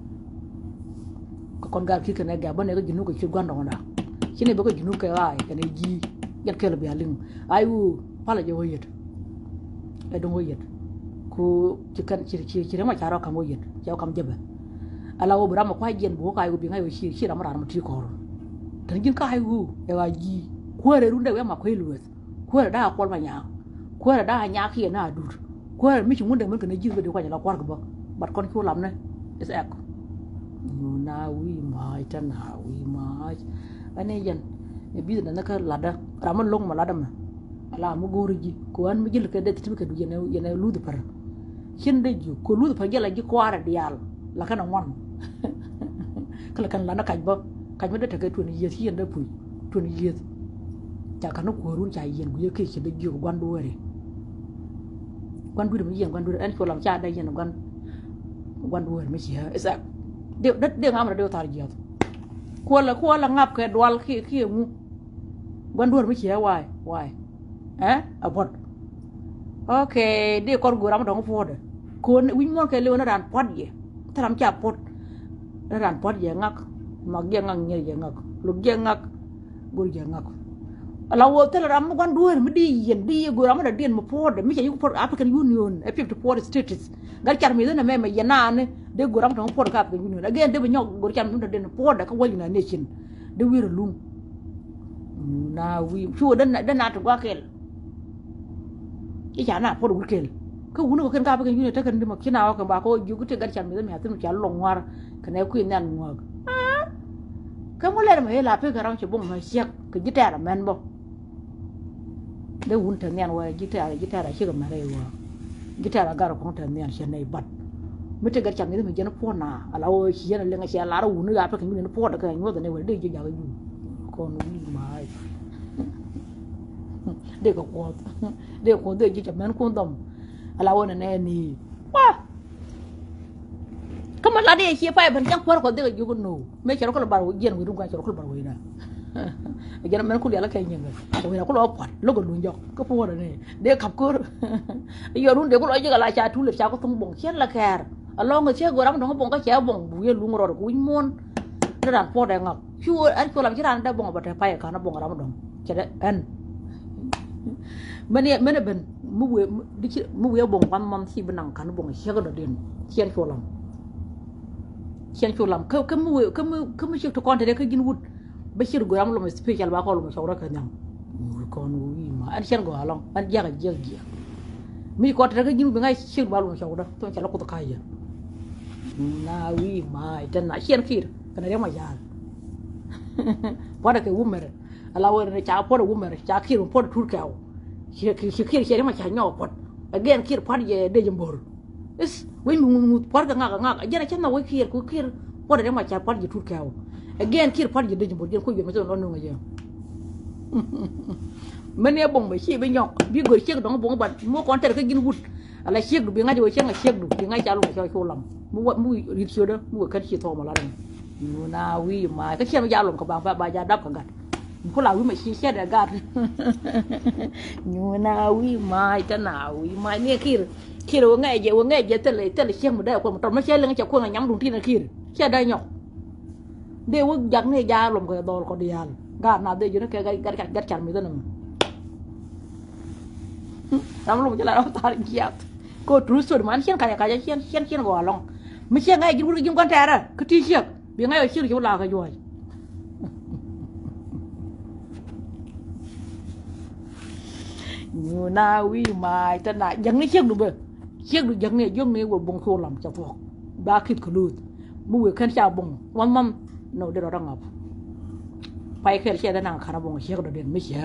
Kɛ kɔn gaat ki̱i̱r kɛn ɛ gɛ̈ɛ̈ bä nɛ kä Junub kɛ ci gua̱ndɔɔŋda ci nɛ bä kä Junub kɛ ɣa̱c kɛn ɛ ji̱ jɛn kɛl bia liŋ. Ɣa̱c ɣöö palä jɛ ɣöö yet. Ɛ duŋ wä yet. Ku ci kɛn ci ci ci rɛm a ca rɔ kam wä yet cɛ wä kam jɛbɛ. Ala wä bi ram a kua̱c jiɛn bi wä kac wä bi ŋa̱c wä ci ci ram a ran ma ti kɔr. Kɛn ji̱n kac wä ɛ wa ji̱ kuäärɛ run dee wɛ ma kuec lueth. Kuäärɛ daa kuɔl ma nyaak. Kuäärɛ daa nyaak kiɛ na dut. Kuäärɛ mi ci ŋun dee mɛn kɛn ji̱th bɛ di kuac ala kua̱r kɛ bä. Bat kɔn cu lam nɛ. Is ɛk. Yu na wi̱i̱ maac tɛ na wi̱i̱ maac. Ɛn i̱ yɛn ɛ bi̱th nɛ nɛ kä latdä ram mi lo̱ŋ ma latdä mɛ. Ala mi go̱o̱ri ji̱ kɛ ɣän mi ji̱ likɛ dee thi̱t mi kɛ du yɛn ɛ luth pär. Cin dee ji̱ kɛ luth pär jɛ la ji̱ kuaarɛ diaal la kɛn ɛ ŋuan. Kä la kɛn la ni kac bä kac mi dee tekɛ tueni yieth ci yɛn dee puc tueni yieth. Ca kɛn ni kuäärun ca yiɛn gui̱i̱ kä ci dee jiök gua̱n dueeri. Gua̱n dueeri mi yiɛn gua̱n dueeri ɛn cuɔ lam ca dee yiɛn gua̱n gua̱n dueeri mi ci ɣä isak. Dee dee ŋam na dee thar jiɔth. Kuɔlɛ kuɔlɛ ŋap kɛ dual kiɛ kiɛ ŋu. Gua̱n duɔ̱r mi ciɛ wa̱a̱ wa̱a̱. Ɛ a buɔ̱t. Ok. Dee kɔr go̱o̱r ram dɔ̱ŋ puɔ̱ɔ̱dɛ. Ko̱n wi̱c muɔ̱n kɛ liw ni raan puɔ̱t yɛ. Thil ram ca puɔ̱t. Ni raan puɔ̱t yɛ ŋak. Mak yɛ ŋak nyier yɛ ŋak luk yɛ ŋak. Go̱o̱r yɛ ŋak. Ala wä thil ram mi gua̱n duɔ̱r mi di yɛn di yɛ go̱o̱r ram mi dɔ̱diɛn mi puɔ̱ɔ̱dɛ mi ca yuk puɔ̱t African Union ɛ fifty four states. Gat car mi dhin ɛmɛ mɛ yɛn naani dee go̱o̱r ram mi tɔ̱ŋ puɔ̱t kä African Union again dee bi nyɔk go̱o̱r car mi dhin dɔ̱diɛn puɔ̱ɔ̱dɛ kä World United Nation. Dee wi̱i̱ rɛ luŋ. Na wi̱i̱ cu dee na ti gua̱a̱k kɛl. I̱ ca na puɔ̱t wut kɛl kä wuni kɔ kɛn kä African Union tekɛn di mɔ ci na wä kɛn ba kɔ jiök ti gat car mi dhin mi a thin mi ca lɔŋ ŋuar kɛn ɛ kui̱ nhial ŋuak. Kä ŋu lɛr mɛ ila pek kɛ ram ci buŋ mɛ ciɛk kɛ ji̱ tɛɛr amɛn bä. Dee wun te nhian wee ji̱ tɛɛr ji̱ tɛɛr a cikɛ mɛrɛ iwä. Ji̱ tɛɛr a gar kɔŋ te nhian cɛ nɛy bat. Mi te gat cam i̱ mi jɛn puɔ̱n na ala wee ci yɛn a liŋ a cɛ lar a wun i̱ a pek kɛ nyun in puɔ̱n de kɛ nyuɔth a nɛy wee dee ji̱ jak a yun. Kɔn wi̱i̱ ma̱a̱c. Dee kɛ kuɔth dee kuɔth dee ji̱ cɛ mɛn kun dhɔm. Ala wee nɛ nɛ ni wa. Kä ma lat i̱ cie pay ben cäŋ kuäär kɔ dhikɛ jiök inɔ mëë cɛ rɔ kä lɔ bar wec jiɛn wec rum kɔn cɛ rɔ kä lɔ bar wec na. Jɛn mɛn ku lial kɛ nyiŋ kɛ wec na ku lɔ pua̱t lo̱k kɛ luny jɔk kä puɔ̱t ni dee kap ko̱r. Yɔr run dee ku lɔ ji̱ kɛ la ca tuul ca ku thuŋ buɔ̱ŋ cien la kɛɛr. Alɔŋ kɛ thiek go̱o̱r ram dɔ̱ŋ buɔ̱ŋ kä cɛ buɔ̱ŋ bu yɛ luŋ rɔɔd ku wi̱c muɔ̱ɔ̱n. Ni ran puɔ̱t dee ŋak cu ɛn cuɔl am ci ran dee buɔ̱ŋ bɛ te pay ɛ ka̱n buɔ̱ŋ ram dɔ̱ŋ cɛ dee ɛn. Mɛn mɛn ben mi wee mi wee buɔ̱ŋ kuan mɔn ci bi naŋ ka̱n buɔ̱ŋ ciek dɔ̱diɛn ciɛn cu lam. Ciɛn cu lam kä kä mi wee kä mi kä mi ciek ti kɔn te dee kä ji̱n wut. Bä ciek go̱o̱r ram lom special ba kɔn lom cɔwdä kɛ nhiam. Kɔn wi̱i̱ ma ɛn ciɛn gɔaa lɔŋ ɛn jiak jiak jiak. Mi kɔn te dee kä ji̱n wut bi ŋa̱c ciek ba lom cɔwdä thon ca lɔ kuth ka̱c yɛ. Na wi̱i̱ ma itɛn na ciɛn ki̱i̱r kɛn riɛm a ya̱a̱l. Puɔ̱t kɛ wumɛrɛ. Ala wee ni ca puɔt a wumɛr ca kiɛr mi puɔt a tuut kɛɛw. Ci kiɛr ciɛ ni ma ca nyɔk a puɔt. Again kiɛr puɔt jɛ dec in bo̱r. Is wec mi ŋuth ŋuth puɔt kɛ ŋak a ŋak a jɛn a cɛ nhɔk wec kiɛr ku kiɛr puɔt a dee ma ca puɔt jɛ tuut kɛɛw. Again kiɛr puɔt jɛ dec in bo̱r jɛn kuc yɔn mi thil nɔn nuŋ a jɛ. Mɛn ni a boŋ bɛ ci bi nyɔk bi gör ciek dɔŋ boŋ bat mi wä kɔn tɛr kä ji̱n wut. Ala ciekdu bi ŋa̱c wä cieŋ a ciekdu bi ŋa̱c ca luŋ a cɔ cu lam. Mi wä mi wi̱i̱ ri̱t ciötdä mi wä kän ci thɔɔk ma lat ɛn. Nyuna wi̱i̱ maac kä ciɛn mi ca luɔm kɛ baŋ ba ba ja dap kɛ gat. Mi ku la wi̱i̱ ma ci ciɛt ɛ gat. Nyuna wi̱i̱ maac te na wi̱i̱ maac ni ki̱i̱r. Ki̱i̱r wä ŋɛc jɛ wä ŋɛc jɛ thil thil ciek mi dee kuɔn mi tɔt mi cɛ liŋ cɛ kuɔn a nyam duŋ tin a ki̱i̱r. Ciɛ dee nyɔk. Dee wä jak ni ja luɔm kɛ dhɔl kɔ diaal. Gat na dee ji̱n kɛ gat gat car mi dee ni mi. Ram lom ci la rɔ thar jiath. Ko true story man cien kac kac cien cien cien gɔaa lɔŋ. Mi ciek ŋa̱c ji̱n wut kɛ ji̱n gua̱n tɛɛrä kä ti ciek bi ŋa̱c ɔ ciek ci wä la kɛ juɔc. Nyuna wi̱i̱ mac te na jäkni ciekdu bä. Ciekdu jäkni a jiökni wä buŋ thok lam ca thuɔ̱k. Ba kith kɛ luth mi wëë kän ca buŋ wan mam. Nɔ dee rɔ rɔ ŋap. Pay kɛl ciɛ te naŋ ka̱n a buŋ ciekdu den mi ciɛ.